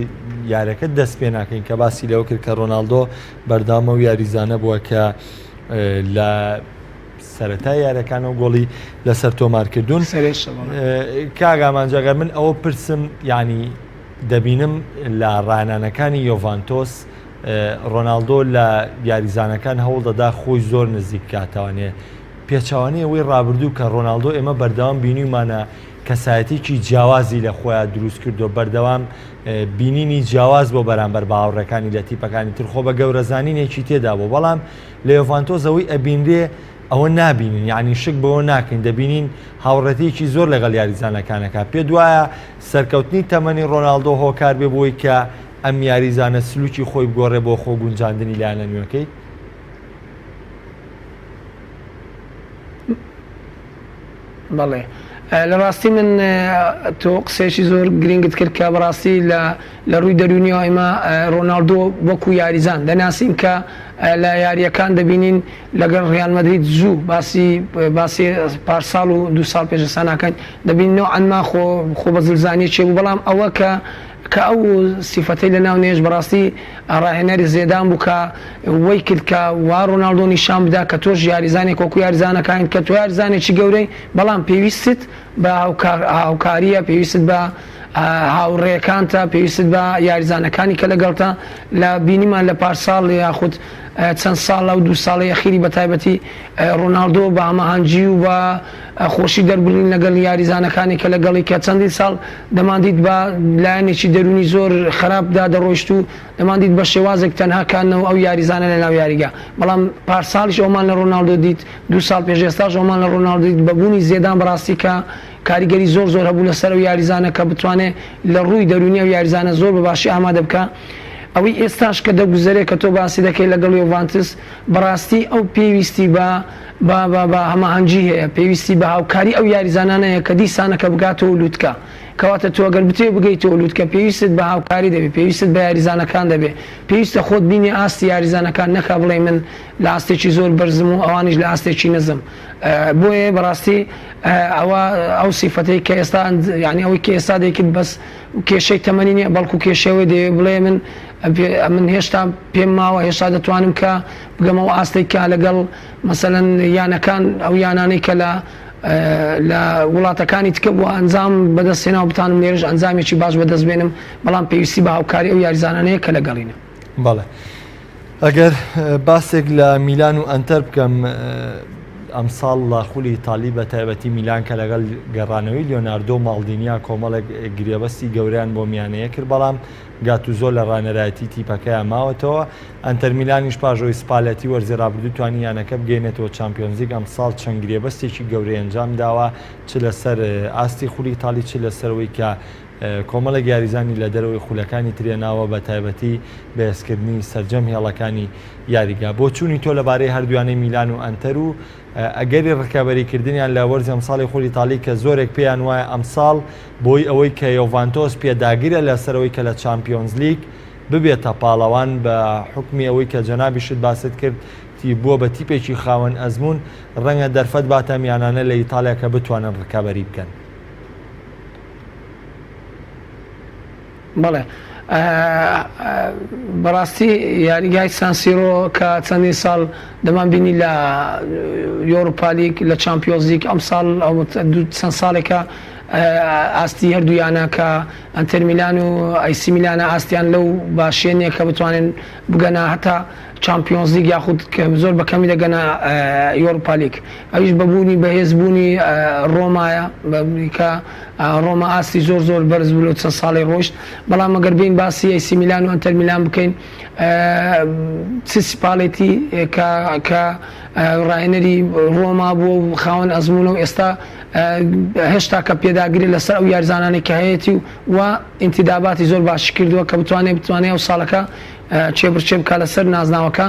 یارەکە دەست پێ ناکەین کە باسی لەوە کرد کە ڕۆناڵدۆ بەردامە و یاریزانە بووە کە لە سەرەتای یارەکانەوە گۆڵی لەسەر تۆمارکردوون کاک ئامانج ئەگەر من ئەوە پرسم یعنی دەبینم لە ڕانانەکانی یۆڤانتۆس ڕۆناڵدۆ لە یاریزانەکان هەوڵدەدا خۆی زۆر نزیک بکاتەوانێ پێچەوانەی ئەوەی ڕابردوو کە ڕۆناڵدۆ ئێمە بەردەوام بینیومانە کەسایەتێکی جیاوازی لە خۆیان دروست کردو بەردەوام بینینی جیاواز بۆ بەرامبەر بە هاوڕێکانی لە تیپەکانی تر خۆ بە گەورەزانینێکی تێدا بوو بەڵام لە یۆڤانتۆس ئەوەی ئەبینرێ ئەوە نابینین یعنی شک بەوە ناکەین دەبینین هاوڕێتیەکی زۆر لەگەڵ یاریزانەکانەکە پێ دوایە سەرکەوتنی تەمەنی ڕۆناڵدۆ هۆکار بێ بۆی کە ئەم یاریزانە سلوکی خۆی بگۆڕێ بۆ خۆ گونجاندنی لایەنە نوێکەی؟ بەڵێ. لە ڕاستی من تۆ قسەیەکی زۆر گرنگت کرد کە بەڕاستی لە لە ڕووی دەروونیەوە ئێمە ڕۆناڵدۆ وەکو یاریزان دەناسین کە لە یارییەکان دەبینین لەگەڵ ڕیال مەدرید زوو باسی باسی پارساڵ و دوو ساڵ پێش ئێستا ناکەین دەبینین نەوعەن ما خۆ خۆ بە زلزانیەکی بوو بەڵام ئەوە کە کە ئەو سیفەتەی لە ناو نێشت بەڕاستی ڕاهێنەری زێدان بوو کە وەی کرد کە وا ڕۆناڵدۆ نیشان بدا کە تۆش یاریزانێک وەکو یاریزانەکانیت کە تۆ یاریزانێکی گەورەی بەڵام پێویستت بە هاوکارییە پێویستت بە هاوڕێکانتە پێویستت بە یاریزانەکانی کە لەگەڵتە لە بینیمان لە پارساڵ یاخود چەند ساڵ ئەو دوو ساڵەی ئەخیری بە تایبەتی ڕۆناڵدۆ بە هەماهەنگی و بە خۆشی دەربڕین لەگەڵ یاریزانەکانی کە لەگەڵی کە چەندین ساڵ دەماندیت بە لایەنێکی دەروونی زۆر خراپدا دەڕۆیشت و دەماندیت بە شێوازێک تەنها کاندنەوە ئەو یاریزانە لە ناو یاریگا بەڵام پارساڵیش ئەومان لە ڕۆناڵدۆ دیت دوو ساڵ پێش ئێستاش ئەومان لە ڕۆناڵدۆ دیت بە بوونی زێدان بەڕاستی کە کاریگەری زۆر زۆر هەبوو لەسەر ئەو یاریزانە کە بتوانێ لە ڕووی دەروونی ئەو یاریزانە زۆر بە باشی ئامادە بکا ئەوەی ئێستاش کە دەگوزەرێ کە تۆ باسی دەکەی لەگەڵ یۆڤانتس بەڕاستی ئەو پێویستی بە بە بە بە هەماهەنگی هەیە پێویستی بە هاوکاری ئەو یاریزانانە هەیە کە دیسانەکە بگاتەوە لوتکە کەواتە تۆ گەر بتەوێ بگەیتەوە لوتکە پێویستت بە هاوکاری دەبێ پێویستت بە یاریزانەکان دەبێ پێویستە خۆت بینی ئاستی یاریزانەکان نەکا بڵێی من لە ئاستێکی زۆر بەرزم و ئەوانیش لە ئاستێکی نزم بۆیە بەڕاستی ئەوە ئەو سیفەتەی کە ئێستا یعنی ئەوەی کە ئێستا دەیکرد بەس کێشەی تەمەنی نییە بەڵکو کێشەوەی دەیەوێت بڵێ من من هێشتا پێم ماوە هێشتا دەتوانم کە بگەمەوە ئاستێک کە لەگەڵ مەسەلەن یانەکان ئەو یانانەی کە لە لە وڵاتەکانی تکە بووە ئەنجام بەدەست هێنا و بتانم لێرەش ئەنجامێکی باش بەدەست بێنم بەڵام پێویستی بە هاوکاری ئەو یاریزانانەیە کە لەگەڵینە. بەڵێ ئەگەر باسێک لە میلان و ئەنتەر بکەم ئەمساڵ لە خولی ئیتالی بە تایبەتی میلان کە لەگەڵ گەڕانەوەی لیۆناردۆ ماڵدینیا کۆمەڵێک گرێبەستی گەورەیان بۆ میانەیە کرد بەڵام گاتوزۆ لە ڕانەرایەتی تیپەکەیان ماوەتەوە ئەنتەر میلانیش پاش ئەوەی سپالێتی وەرزی رابردوو توانی یانەکە بگەینێتەوە چامپیۆنزلیگ ئەمساڵ چەند گرێبەستێکی گەورەی ئەنجام داوە چ لەسەر ئاستی خولی ئیتالی چ لەسەر ئەوەی کە کۆمەڵێک یاریزانی لە دەرەوەی خولەکانی ترێناوە بە تایبەتی بەهێزکردنی سەرجەم هێڵەکانی یاریگا. بۆچوونی تۆ لەبارەی هەردوویانەی میلان و ئەنتەر و ئەگەری ڕکابەریکردنیان لە وەرزی ئەمساڵی خولی ئیتالی کە زۆرێک پێیان وایە ئەمساڵ بۆی ئەوەی کە یۆڤانتۆس پێداگرە لەسەرەوەی کە لە چامپیۆنزلیگ ببێتە پاڵەوان بە حوکمی ئەوەی کە جەنابیشت باست کرد تی بووە بە تیپێکی خاوەن ئەزموون ڕەنگە دەرفەت باتە ئەم یانانە لە ئیتاڵیا کە بتوانن ڕکابەری بکەن. بەڵێ بەڕاستی یاریگای سانسیرۆ کە چەندین ساڵ دەمان بینی لە یۆروپالیگ لە چامپیۆنزلیگ ئەم ساڵ چەند ساڵێکە ئاستی هەردوو یانە کە ئەنتەر میلان و ئەیسی میلانە ئاستیان لەو باشیە نییە کە بتوانن بگەنە هەتا چامپیۆنزلیگ یاخود زۆر بە کەمی دەگەنە یۆروپالیگ ئەویش بە بوونی بەهێز بوونی ڕۆمایە کە ڕۆما ئاستی زۆر زۆر بەرز بوو لەو چەند ساڵی ڕۆشت بەڵام ئەگەر بین باسی ئەیسی میلان و ئەنتەر میلان بکەین چ سپالێتی کە کە ڕاهێنەری ڕۆما بووە و خاوەن ئەزموونە و ئێستا هێشتا کە پێداگری لەسەر ئەو یاریزانانەی کە هەیەتی و و ئینتیداباتی زۆر باشی کردووە کە بتوانێت بتوانێت ئەو ساڵەکە کێبڕکێ بکات لەسەر نازناوەکە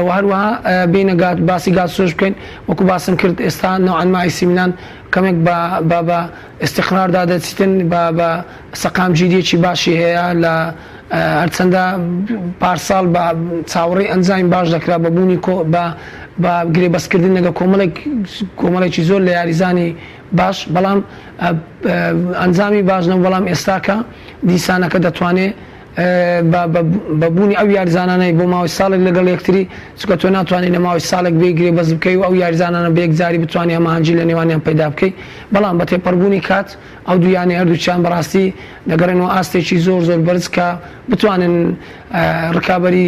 و هەروەها بینە گات باسی گاتسۆش بکەین وەکو باسم کرد ئێستا نەوعەن ما ئەیسی میلان کەمێک بە بە بە ئیستیقراردا دەچیتن بە بە سەقامگیریەکی باشی هەیە لە هەرچەندە پارساڵ بە چاوەڕێی ئەنجامی باش دەکرا بە بوونی کۆ بە بە گرێبەستکردن لەگەڵ کۆمەڵێک کۆمەڵێکی زۆر لە یاریزانی باش بەڵام ئەنجامی باش نەبوو بەڵام ئێستاکە دیسانەکە دەتوانێ بە بە بوونی ئەو یاریزانانەی بۆ ماوەی ساڵێک لەگەڵ یەکتری چونکە تۆ ناتوانانی لە ماوەی ساڵێک بێ گرێبەست بکەی و ئەو یاریزانانە بە یەکجاری بتوانانی هەماهەنگی لە نێوانیان پەیدا بکەی بەڵام بە تێپەڕبوونی کات ئەو دوو یانەی هەردووکیان بەڕاستی دەگەڕێنەوە ئاستێکی زۆر زۆر بەرز کە بتوانن ڕکابەری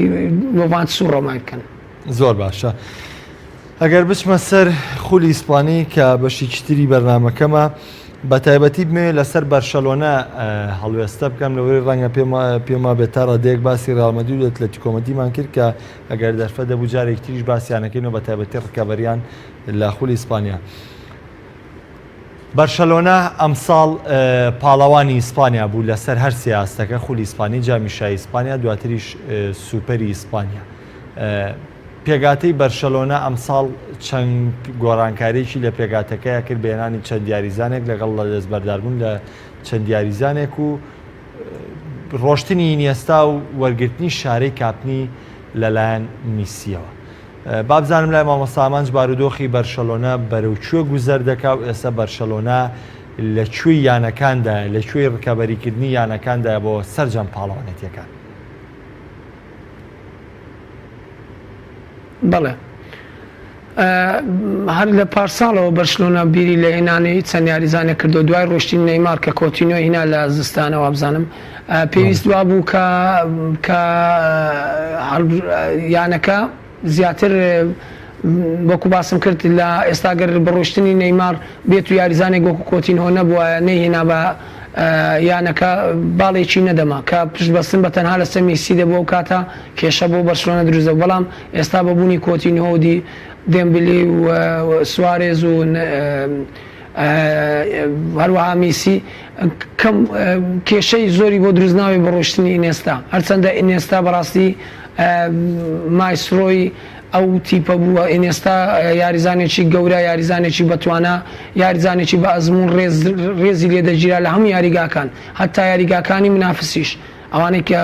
یۆڤانتس و ڕۆمای بکەن. زۆر باشە ئەگەر بچمە سەر خولی ئیسپانی کە بەشێکی تری بەرنمەکەمە بە تایبەتی بمەوێت لەسەر بەرشەلۆنە هەڵوێستە بکەم لەوەی ڕەنگە پێما بێت تا ڕادەیەک باسی ڕیال مەدرید و ئەتلەتیکۆ مەدریدمان کرد کە ئەگەر دەرفەت دەبوو جارێکی تریش باسیانەکەین و بە تایبەتی ڕکابەریان لە خولی ئیسپانیا. بەرشەلۆنە ئەمساڵ پاڵەوانی ئیسپانیا بوو لەسەر هەر سێ ئاستەکە، خولی ئیسپانی، جامی شای ئیسپانیا، دواتریش سوپەری ئیسپانیا. پێکهاتەی بەرشەلۆنە ئەمساڵ چەند گۆڕانکاریی لە پێکهاتەکەیا کرد بە هێنانی چەند یاریزانێک لەگەڵ لە دەستبەرداربوون لە چەند یاریزانێک و ڕۆشتنی ئینیێستا و وەرگرتنی شارەی کاپتنی لەلایەن میسیەوە. با بزانم لای مامۆستا ئامانج بارودۆخی بەرشەلۆنە بەرەو کوێ گوزەر دەکا و ئێستا بەرشەلۆنە لە کوێی یانەکاندایە، لە کوێی ڕکەبەریکردنی یانەکاندایە بۆ سەرجەم پاڵەوانێتیەکان؟ بەڵێ هەر لە پارساڵەوە بەرشلۆنە بیری لە هێنانی چەند یاریزانێک کردو دوای ڕۆشتنی نەیمار کە کۆتینۆی هینا لە زستانەوە وابزانم پێویست وابوو کە کە یانەکە زیاتر وەکو باسم کرد لە ئێستا گەر بڕۆشتنی نەیمار بێت و یاریزانێک وەکو کۆتینهۆ نەبووە نەیهێنا بە یانەکە باڵێکی نەدەما کە پشت بەستن بە تەنها لەسەر میسی دەبوو ئەو کاتە کێشە بۆ بەرشلۆنە دروست دەبوو بەڵام ئێستا بە بوونی کۆتینهۆ و دی دێمبلی و سوارێز و هەروەها میسی کەم کێشەی زۆری بۆ دروست ناوێت بە ڕۆشتنی ئینێستا هەرچەندە ئینێستا بەڕاستی مایسترۆی ئەو تیپە بووە ئینێستا یاریزانێکی گەورە یاریزانێکی بەتوانا یاریزانێکی بە ئەزموون ڕێز ڕێزی لێ دەگیرا لە هەموو یاریگاکان هەتا یاریگاکانی منافسیش ئەوانەی کە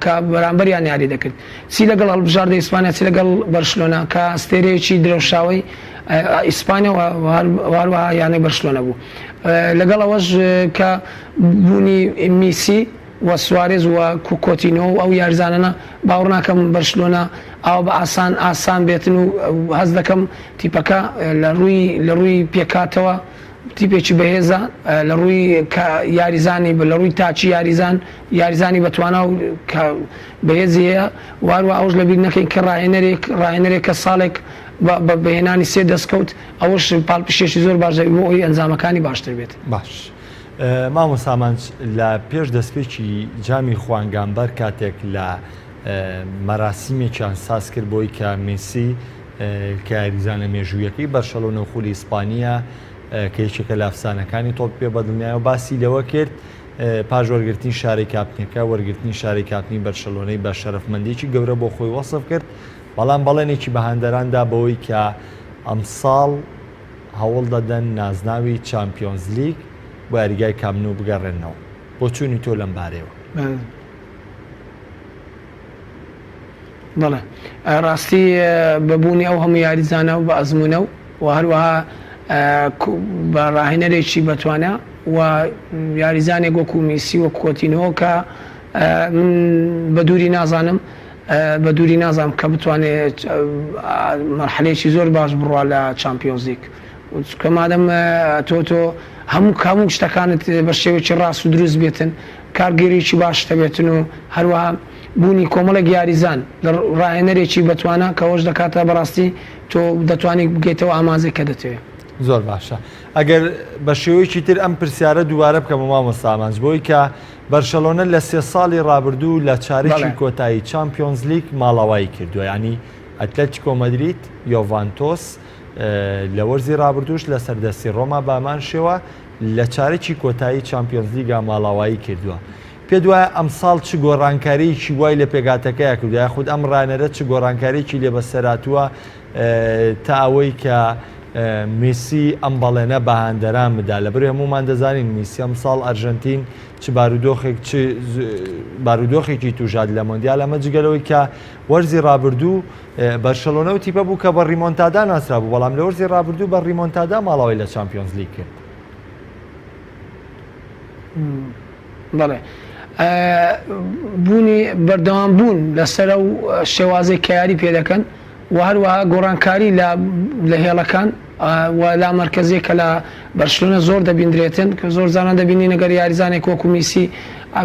کە بەرامبەریان یاری دەکرد چی لەگەڵ هەڵبژاردەی ئیسپانیا چی لەگەڵ بەرشلۆنە کە ئەستێرەیەکی درەوشاوەی ئیسپانیا و هەروەها یانەی بەرشلۆنە بوو لەگەڵ ئەوەش کە بوونی میسی و سوارێز و کۆتینۆ و ئەو یاریزانانە باوەڕ ناکەم بەرشلۆنە ئاوا بە ئاسان ئاسان بێتن و هەست دەکەم تیپەکە لە ڕووی لە ڕووی پێکهاتەوە تیپێکی بەهێزە لە ڕووی یاریزانی لە ڕووی تاکی یاریزان یاریزانی بەتوانا و کە بەهێزی هەیە و هەروە ئەوش لەبیر نەکەین کە ڕاهێنەرێک ڕاهێنەرێک کە ساڵێک بە بەهێنانی سێ دەستکەوت ئەوەش پاڵپشتێکی زۆر باش دەبێت بۆ ئەوەی ئەنجامەکانی باشتر بێت. باش مامۆستا ئامانج لە پێش دەستپێکی جامی خوان گامبەر کاتێک لە مەراسیمێکیان ساز کرد بۆی کە مێسی کە یاریزانە مێژوویەکەی بەرشەلۆنە و خولی ئیسپانییە کە یەکێکە لە ئەفسانەکانی تۆپی پێ بەدڵنیایەوە باسی لەوە کرد پاش وەرگرتنی شارەی کاپتنەکە وەرگرتنی شارەی کاپتنی بەرشەلۆنەی بە شەرەفمەندیی گەورە بۆ خۆی وەسف کرد بەڵام بەڵێنێکی بە هاندەران دا بەوەی کە ئەمساڵ هەوڵ دەدەن نازناوی چامپیۆنزلیگ بۆ یاریگای کامپ نو بگەڕێننەوە. بۆچوونی تۆ لەم بارەیەوە؟ بەڵێ ڕاستی بە بوونی ئەو هەموو یاریزانە و بە ئەزموونە و هەروەها بە ڕاهێنەرێکی بەتوانا و یاریزانێک وەکو میسی وەک کۆتینهۆ کە من بە دووری نازانم بە دووری نازانم کە بتوانێت مەرحەلەیەکی زۆر باش بڕوا لە چامپیۆنزلیگ چونکە مادەم تۆ تۆ هەموو هەموو شتەکانت بە شێوەیەکی ڕاست و دروست بێتن کارگێریی باشت هەبێتن و هەروەها بوونی کۆمەڵێک یاریزان لە ڕاهێنەرێکی بەتوانا کە ئەوەش دەکاتە بەڕاستی تۆ دەتوانی بگەیتەوە ئامانجێک کە دەتەوێت. زۆر باشە ئەگەر بە شێوەیەکی تر ئەم پرسیارە دووبارە بکەمەوە مامۆستا ئامانج بۆی کە بەرشەلۆنە لە سێ ساڵی ڕابردوو لە چارەکی کۆتایی چامپیۆنزلیگ ماڵاوایی کردووە یانی ئەتلەتیکۆ مەدرید یۆڤانتۆس لە وەرزی ڕابردووش لەسەر دەستی ڕۆما بامان شێوە لە چارەکی کۆتایی چامپیۆنزلیگا ماڵاوایی کردووە. پێت وایە ئەمساڵ چ گۆڕانکارییەکی وای لە پێکهاتەکەیا کردووە یاخود ئەم ڕانەرە چ گۆڕانکارییەکی لێ بەسەرهاتووە تا ئەوەی کە میسی ئەم بەڵێنە بە هاندەران بدا لەبەرئەوەی هەموومان دەزانین میسی ئەمساڵ ئەرژەنتین چ بارودۆخێک چ بارودۆخێکی تووشهات لە مۆندیال ئەمە جگە لەوەی کە وەرزی ڕابردوو بەرشەلۆنە و تیپە بوو کە بە ڕیمۆنتادا ناسرابوو بەڵام لە وەرزی ڕابردوو بە ڕیمۆنتادا ماڵاوای لە چامپیۆنزلیگ کرد. بەڵێ بوونی بەردەوام بوون لەسەر ئەو شێوازەی کە یاری پێ دەکەن و هەروەها گۆڕانکاری لە لە هێڵەکان و لامەرکەزیە کە لە بەرشلۆنە زۆر دەبیندرێتن کە زۆر زانان دەبینین ئەگەر یاریزانێک وەکو میسی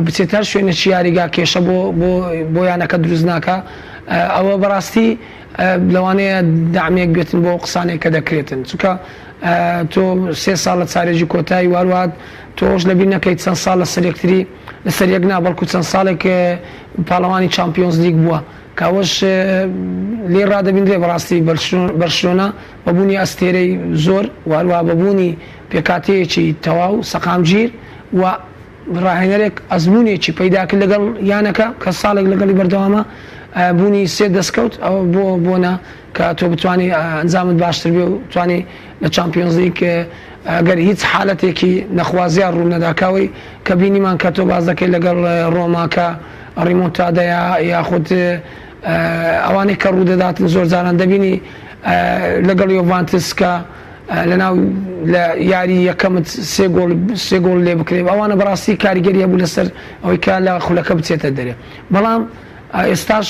بچێت هەر شوێنێکی یاریگا کێشە بۆ بۆ بۆ یانەکە دروست ناکا ئەوە بەڕاستی لەوانەیە دامێک بێتن بۆ قسانێک کە دەکرێتن چونکە تۆ سێ ساڵ لە چارێکی کۆتایی واروات تۆش لەبیر نەکەیت چەند ساڵ لەسەر یەکتری لەسەر یەک نا بەڵکو چەند ساڵێک پاڵەوانی چامپیۆنز لیگ بووە کە ئەوەش لێی ڕادەبینرێ بەڕاستی بەرشلۆنە بە بوونی ئەستێرەی زۆر و هەروەها بە بوونی پێکهاتەیەکی تەواو سەقامگیر و ڕاهێنەرێک ئەزموونێکی پەیدا کرد لەگەڵ یانەکە کە ساڵێک لەگەڵی بەردەوامە. بوونی سێ دەستکەوت ئەوە بۆ بۆنە کە تۆ بتوانی ئەنجامت باشتر بێ و توانی لە چامپیۆنزلیگ ئەگەر هیچ حالەتێکی نەخوازیار ڕوو نەدا کاوەی کە بینیمان کە تۆ باس دەکەی لەگەڵ ڕۆما کە ڕیمۆنتادەیە یاخود ئەوانەی کە ڕوودەداتن زۆر جاران دەبینی لەگەڵ یۆڤانتس کە لەناو لە یاری یەکەمت سێ گۆڵ سێ گۆڵ لێ بکرێ ئەوانە بەڕاستی کاریگەری هەبوو لەسەر ئەوەی کە لە خولەکە بچێتە دەرێ بەڵام ئێستاش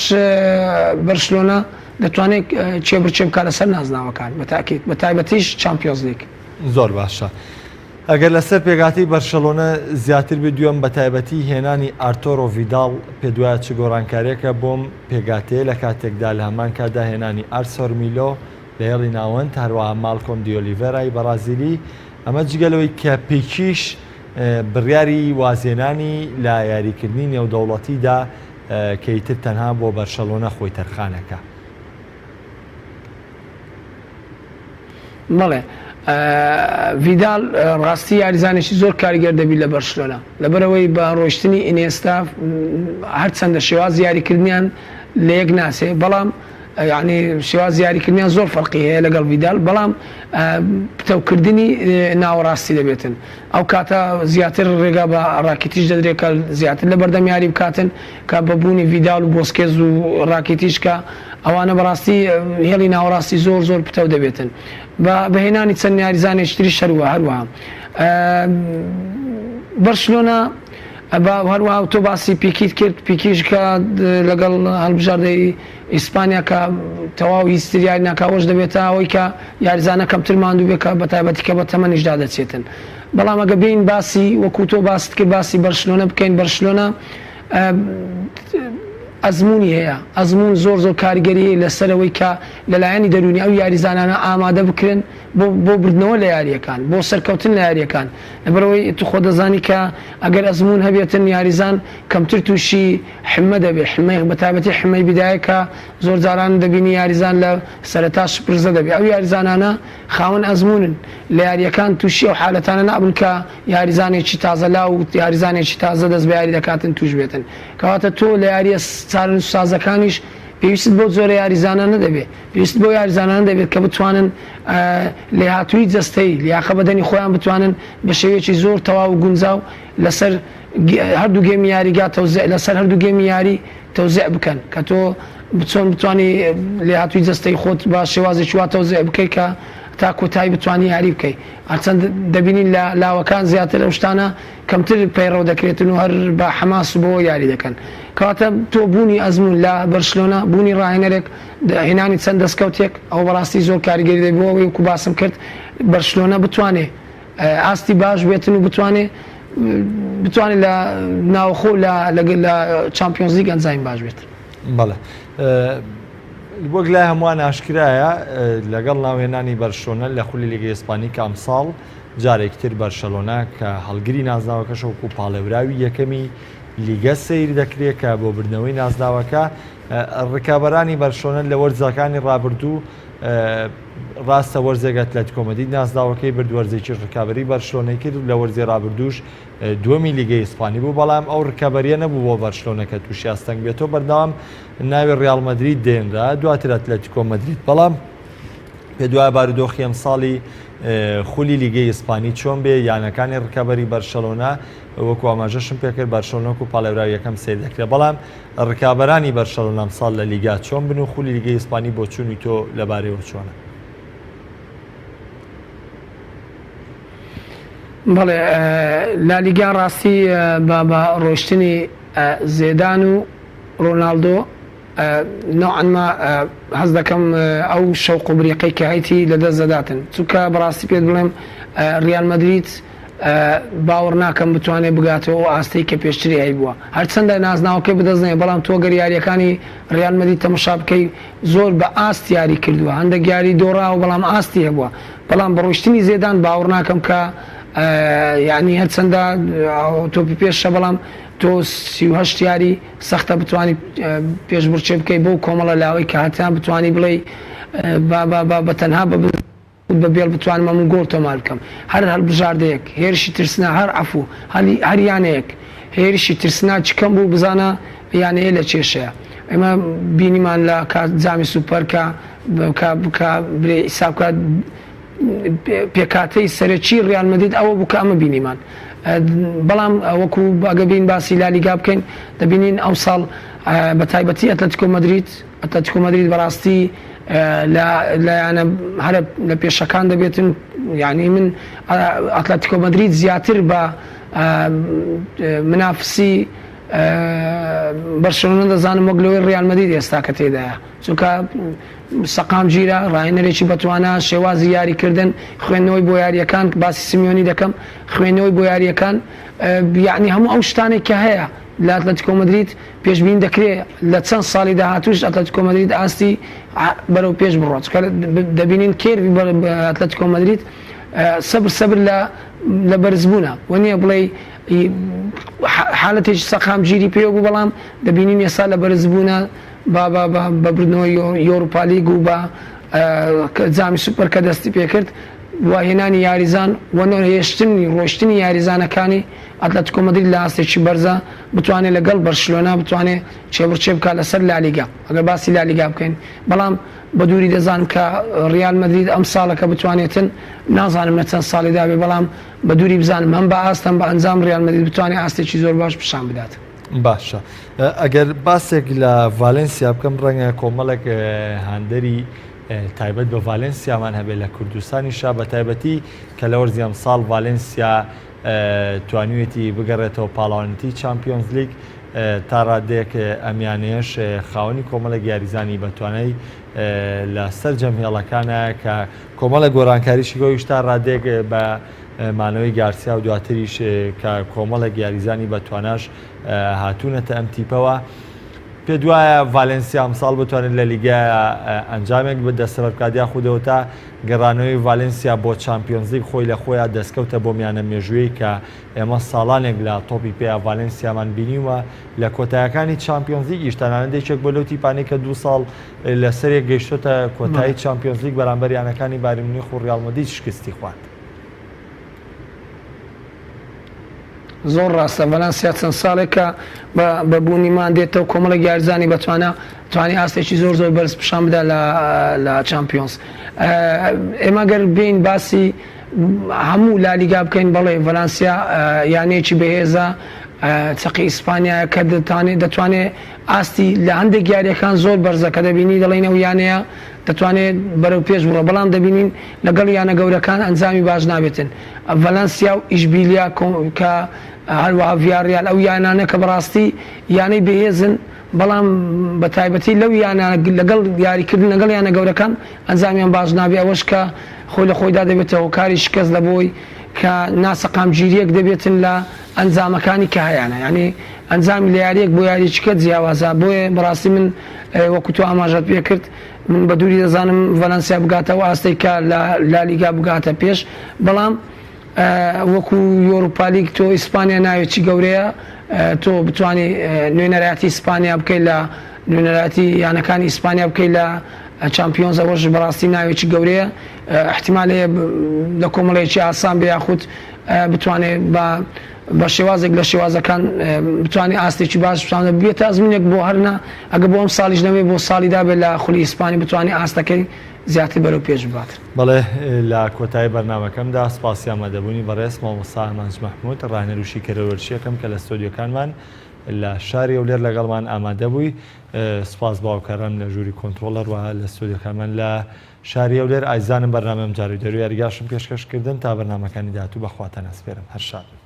بەرشلۆنە دەتوانێت کێبڕکێ بکات لەسەر نازناوەکان بە تاکید بە تایبەتیش چامپیۆنزلیگ. زۆر باشە ئەگەر لەسەر پێکهاتەی بەرشەلۆنە زیاتر بدوێم بە تایبەتی هێنانی ئارتۆرۆ ڤیداڵ پێتوایە چ گۆڕانکاریەکە بۆم پێکهاتەیە لە کاتێکدا لە هەمان کاتدا هێنانی ئارسۆر میلۆ لە هێڵی ناوەند هەروەها مالکۆم دیۆلیڤێرای بەڕازیلی ئەمە جگە لەوەی کە پیکیش بڕیاری وازهێنانی لە یاریکردنی نێودەوڵەتیدا کە ئیتر تەنها بۆ بەرشەلۆنە خۆی تەرخانەکا. بەڵێ ڤیدال ڕاستی یاریزانێکی زۆر کاریگەر دەبی لە بەرشلۆنە لەبەرەوەی بە ڕۆیشتنی ئینێستا هەرچەندە شێوازی یاریکردنیان لە یەک ناسێ بەڵام یعنی شێوازی یاریکردنیان زۆر فەرقی هەیە لەگەڵ ڤیدال بەڵام پتەوکردنی ناوەڕاستی دەبێتن ئەو کاتە زیاتر ڕێگا بە ڕاکیتیش دەدرێت کە زیاتر لە بەردەم یاری بکاتن کە بە بوونی ڤیدال و بۆسکێز و ڕاکیتیش کە ئەوانە بەڕاستی هێڵی ناوەڕاستی زۆر زۆر پتەو دەبێتن بە بەهێنانی چەند یاریزانێکی تریش هەروە هەروەها بەرشلۆنە هەروەها تۆ باسی پیکیت کرد پیکیش کە لەگەڵ هەڵبژاردەی ئیسپانیا کە تەواو هیچ تر یاری ناکا ئەوەش دەبێتە ئەوەی کە یاریزانە کەمتر ماندوو بێت کە بەتایبەتی کە بە تەمەنیشدا دەچێتن بەڵام ئەگە بێین باسی وەکو تۆ باست کرد باسی بەرشلۆنە بکەین بەرشلۆنە ئەزمموی هەیە ئەزمون زۆر زۆر کاریگەری لەسەرەوەی کە لەلایەنی دەرونی ئەو یاریزانانە ئامادە بکرێن بۆ بۆ بردنەوە لە یاریەکان بۆ سەرکەوتن لە یاریەکان لەبەرئەوەی تو خۆ دەزانی کە ئەگەر ئەزموون هەبێتن یاریزان کەمتر تووشی حمە دەبێت حمەی بەتایبەتی حمەی بیدایە کە زۆر جاران دەبینی یاریزان لە سەرەتا شپرزە دەبێت ئەو یاریزانانە خاوەن ئەزموونن لە یاریەکان تووشی ئەو حالەتانە نابن کە یاریزانێکی تازە لاو و یاریزانێکی تازە دەست بە یاری دەکاتن تووش بێتن کەواتە تۆ لە یاریە چارەنووسسازەکانیش پێویستت بەو جۆرە یاریزانانە دەبێت پێویست بەو یاریزانانە دەبێت کە بتوانن لێهاتوویی جەستەیی، لیاقە بەدەنی خۆیان بتوانن بە شێوەیەکی زۆر تەواو و گونجاو لەسەر هەردوو گێمی یاریگا تەوزیع لەسەر هەردوو گێمی یاری تەوزیع بکەن کە تۆ چۆن بتوانی لێهاتووی جەستەی خۆت بە شێوازێکی وا تەوزیع بکەیت کە تا کۆتایی بتوانی یاری بکەیت هەرچەند دەبینین لە لاوەکان زیاتر ئەو شتانە کەمتر پەیڕەو دەکرێتن و هەر بە حەماس و بەوە یاری دەکەن کەواتە تۆ بوونی ئەزموون لە بەرشلۆنە بوونی ڕاهێنەرێک هێنانی چەند دەستکەوتێک ئەوە بەڕاستی زۆر کاریگەری دەبێت بۆ ئەوەی وەکو باسم کرد بەرشلۆنە بتوانێ ئاستی باش بێتن و بتوانێ بتوانێت لە ناوخۆ لە لە چامپیۆنزلیگ ئەنجامی باش بێت. بەڵێ وەک لای هەمووان ئاشکرایە لەگەڵ ناوهێنانی بەرشلۆنە لە خولی لیگی ئیسپانی کە ئەمساڵ جارێکتر بەرشەلۆنە کە هەڵگری نازناوەکەشە وەکو پاڵێوراوی یەکەمی لیگە سەیر دەکرێت کە بۆ بردنەوەی نازناوەکە ڕکابەرانی بەرشلۆنە لە وەرزەکانی ڕابردوو ڕاستە وەرزێک ئەتلەتیکۆ مەدرید نازناوەکەی برد وەرزێکی ڕکابەری بەرشلۆنەی کرد لە وەرزی ڕابردووش دووەمی لیگەی ئیسپانی بوو بەڵام ئەو ڕکابەریە نەبوو بۆ بەرشلۆنە کە تووشی ئاستەنگ بێتەوە بەردەوام ناوی ڕیاڵ مەدرید دێنرا دواتر ئەتلەتیکۆ مەدرید بەڵام پێدوایە بارودۆخی ئەمساڵی خولی لیگەی ئیسپانی چۆن بێ یانەکانی ڕکابەری بەرشەلۆنە وەکو ئاماژەشم پێکرد بەرشەلۆنە وەکو پاڵێوراوی یەکەم سەیر دەکرێت بەڵام ڕکابەرانی بەرشەلۆنە ئەمساڵ لە لیگا چۆن بن و خولی لیگەی ئیسپانی بۆچوونی تۆ لەبارەیەوە چۆنە؟ بەڵێ لالیگا ڕاستی بە بە ڕۆشتنی زێدان و ڕۆناڵدۆ نەوعەن ما هەست دەکەم ئەو شەوق و بریقەی کە هەیتی لە دەست دەداتن چونکە بەڕاستی پێت بڵێم ریال مەدرید باوەڕ ناکەم بتوانێت بگاتەوە ئەو ئاستەی کە پێشتری هەیبووە هەرچەندە نازناوەکەی بەدەست نەیە بەڵام تۆ گەر یاریەکانی ریال مەدرید تەمەشا بکەی زۆر بە ئاست یاری کردووە هەندێک یاری دۆڕاوە بەڵام ئاستی هەبووە بەڵام بە ڕۆیشتنی زێدان باوەڕ ناکەم کە یعنی هەرچەندە تۆپی پێشە بەڵام تۆ 38 یاری سەختە بتوانی پێشبڕکێ بکەی بەو کۆمەڵە لاوەی کە هەتیان بتوانی بڵێی با با با بە تەنها بە بە بێڵ بتوانم ئەمن گۆڵ تۆمار بکەم هەر هەڵبژاردەیەک هێرشی ترسنا هەر عەفو هەلی هەر یانەیەک هێرشی ترسناکی کەم بوو بزانە یانەیە لە کێشەیە. ئێمە بینیمان لە جامی سوپەر کە کە برێ حیساب کات پێکهاتەی سەرەکی ڕیال مەدرید ئەوە بوو کە ئەمە بینیمان بەڵام وەکو ئەگە بین باسی لالیگا بکەین دەبینین ئەو ساڵ بە تایبەتی ئەتلەتیکۆ مەدرید ئەتلەتیکۆ مەدرید بەڕاستی لە لە یانە هەرە لە پێشەکان دەبێتن یعنی من ئەتلەتیکۆ مەدرید زیاتر بە منافسی بەرشلۆنە دەزانم وەک لەوەی ڕیال مەدرید ئێستا کە تێدایە چونکە سەقامگیرە، ڕاهێنەرێکی بەتوانا، شێوازی یاریکردن، خوێندنەوەی بۆ یارییەکان، باسی سیمیۆنی دەکەم، خوێندنەوەی بۆ یارییەکان، یەعنی هەموو ئەو شتانەی کە هەیە لە ئەتلەتیکۆ مەدرید پێشبینی دەکرێت لە چەند ساڵی داهاتووش ئەتلەتیکۆ مەدرید ئاستی بەرەو پێش بڕوات، چونکە دەبینین curve ی ئەتلەتیکۆ مەدرید سەبر سەبر لە لە بەرزبوونە و نییە بڵێی حالەتێکی سەقامگیری پێوە بوو، بەڵام دەبینین ئێستا لە بەرزبوونە. بە بە بە بە بردنەوەی یۆروپالیگ و بە جامی سوپەر کە دەستی پێکرد و هێنانی یاریزان و نەهێشتنی ڕۆشتنی یاریزانەکانی ئەتلەتیکۆ مەدرید لە ئاستێکی بەرزە بتوانێت لەگەڵ بەرشلۆنە بتوانێت کێبڕکێ بکات لەسەر لالیگا ئەگەر باسی لالیگا بکەین بەڵام بە دووری دەزانم کە ڕیال مەدرید ئەم ساڵە کە بتوانێتن نازانم لە چەند ساڵیدا بێ بەڵام بە دووری بزانم هەم بە ئاست هەم بە ئەنجام ڕیال مەدرید بتوانێت ئاستێکی زۆر باش پیشان بدات. باشە ئەگەر باسێک لە ڤالێنسیا بکەم ڕەنگە کۆمەڵێک هاندەری تایبەت بە ڤالێنسیامان هەبێت لە کوردستانیشا بە تایبەتی کە لە وەرزی ئەمساڵ ڤالێنسیا توانیویەتی بگەڕێتەوە پاڵاوانێتی چامپیۆنز لیگ تا ڕادەیەک ئەمیانەیەش خاوەنی کۆمەڵێک یاریزانی بەتوانای لە سەرجەم هێڵەکانە کە کۆمەڵێک گۆڕانکاریشی گۆیش تا ڕادەیەک بە مانەوەی گارسیا و دواتریش کە کۆمەڵێک یاریزانی بە تواناش هاتوونەتە ئەم تیپەوە. پێت وایە ڤالێنسیا ئەمساڵ بتوانێت لە لیگای ئەنجامێک دەستەبەر بکات یاخود ئەوەتا گەڕانەوەی ڤالێنسیا بۆ چامپیۆنزلیگ خۆی لە خۆیا دەستکەوتە بۆم یانە مێژوویەی کە ئێمە ساڵانێک لە تۆپی پێیا ڤالێنسیامان بینیوە لە کۆتایەکانی چامپیۆنزلیگیش تەنانەت یەکێک بۆ لەو تیپانەی کە دوو ساڵ لەسەرێک گەیشتۆتە کۆتایی چامپیۆنزلیگ بەرامبەر یانەکانی بایرن میونخ و ڕیاڵ مەدرید شکستی خوارد. زۆر ڕاستە ڤالانسیا چەند ساڵێکە بە بە بوونی مان دێتەوە کۆمەڵێک یاریزانی بەتوانا توانی ئاستێکی زۆر زۆر بەرز پیشان بدا لە لە چامپیۆنز ئێمە گەر بین باسی هەموو لالیگا بکەین بەڵێ ڤالانسیا یانەیەکی بەهێزە چەقی ئیسپانیا کە دەتوانێت دەتوانێت ئاستی لە هەندێک یاریەکان زۆر بەرزە کە دەبینی دەڵێن ئەو یانەیە دەتوانێت بەرەو پێش بڕۆ بەڵام دەبینین لەگەڵ یانە گەورەکان ئەنجامی باش نابێتن ڤالەنسیا و ئیشبیلیا کە هەروەها ڤیاڕیال ئەو یانانە کە بەڕاستی یانەی بەهێزن بەڵام بە تایبەتی لەو یانە لەگەڵ یاریکردن لەگەڵ یانە گەورەکان ئەنجامیان باش نابێ ئەوەش کە خۆی لە خۆیدا دەبێتە هۆکاری شکست لە بۆی کە ناسەقامگیریەک دەبێتن لە ئەنجامەکانی کە هەیانە یانی ئەنجامی لە یاریەک بۆ یاریەکیکە جیاوازە بۆیە بەڕاستی من وەکو تۆ ئاماژەت پێکرد من بە دووری دەزانم ڤالەنسیا بگاتە ئەو ئاستەی کە لە لالیگا بگاتە پێش بەڵام وەکو یۆروپالیگ تۆ ئیسپانیا ناوێکی گەورەیە تۆ بتانی نوێنەرایەتی ئیسپانیا بکەیت لە نوێنەرایەتی یانەکانی ئیسپانیا بکەیت لە چامپیۆنز ئەوەش بەڕاستی ناوێکی گەورەیە احتیمال هەیە لە کۆمەڵێکی ئاسان بێ یاخود بتوانێت بە بە شێوازێک لە شێوازەکان بتوانێت ئاستێکی باش بتوانێت بێتە ئەزمونێک بۆ هەرنا ئەگە بۆ ئەم ساڵیش نەبێت بۆ ساڵی دابێت لە خولی ئیسپانی بتوانێت ئاستەکەی زیاتر بەرەو پێش ببات. بەڵێ لە کۆتایی بەرنامەکەمدا سپاسی ئامادەبوونی بەڕێز مامۆستا ئامانج مەحمود ڕاهێنەر و شیکەرەوەی وەرزشیەکەم کە لە ستۆدیۆکانمان لە شاری هەولێر لەگەڵمان ئامادەبووی سپاس بۆ هاوکارانم لە ژووری کۆنترۆڵ هەروەها لە ستۆدیۆکانمان لە شاری هەولێر ئازیزانم بەرنامەی ئەمجارەی دەرو یاریگاشم پێشکەش کردن تا بەرنامەکانی داهاتوو بە خواتان ئەسپێرم هەر شاد بن.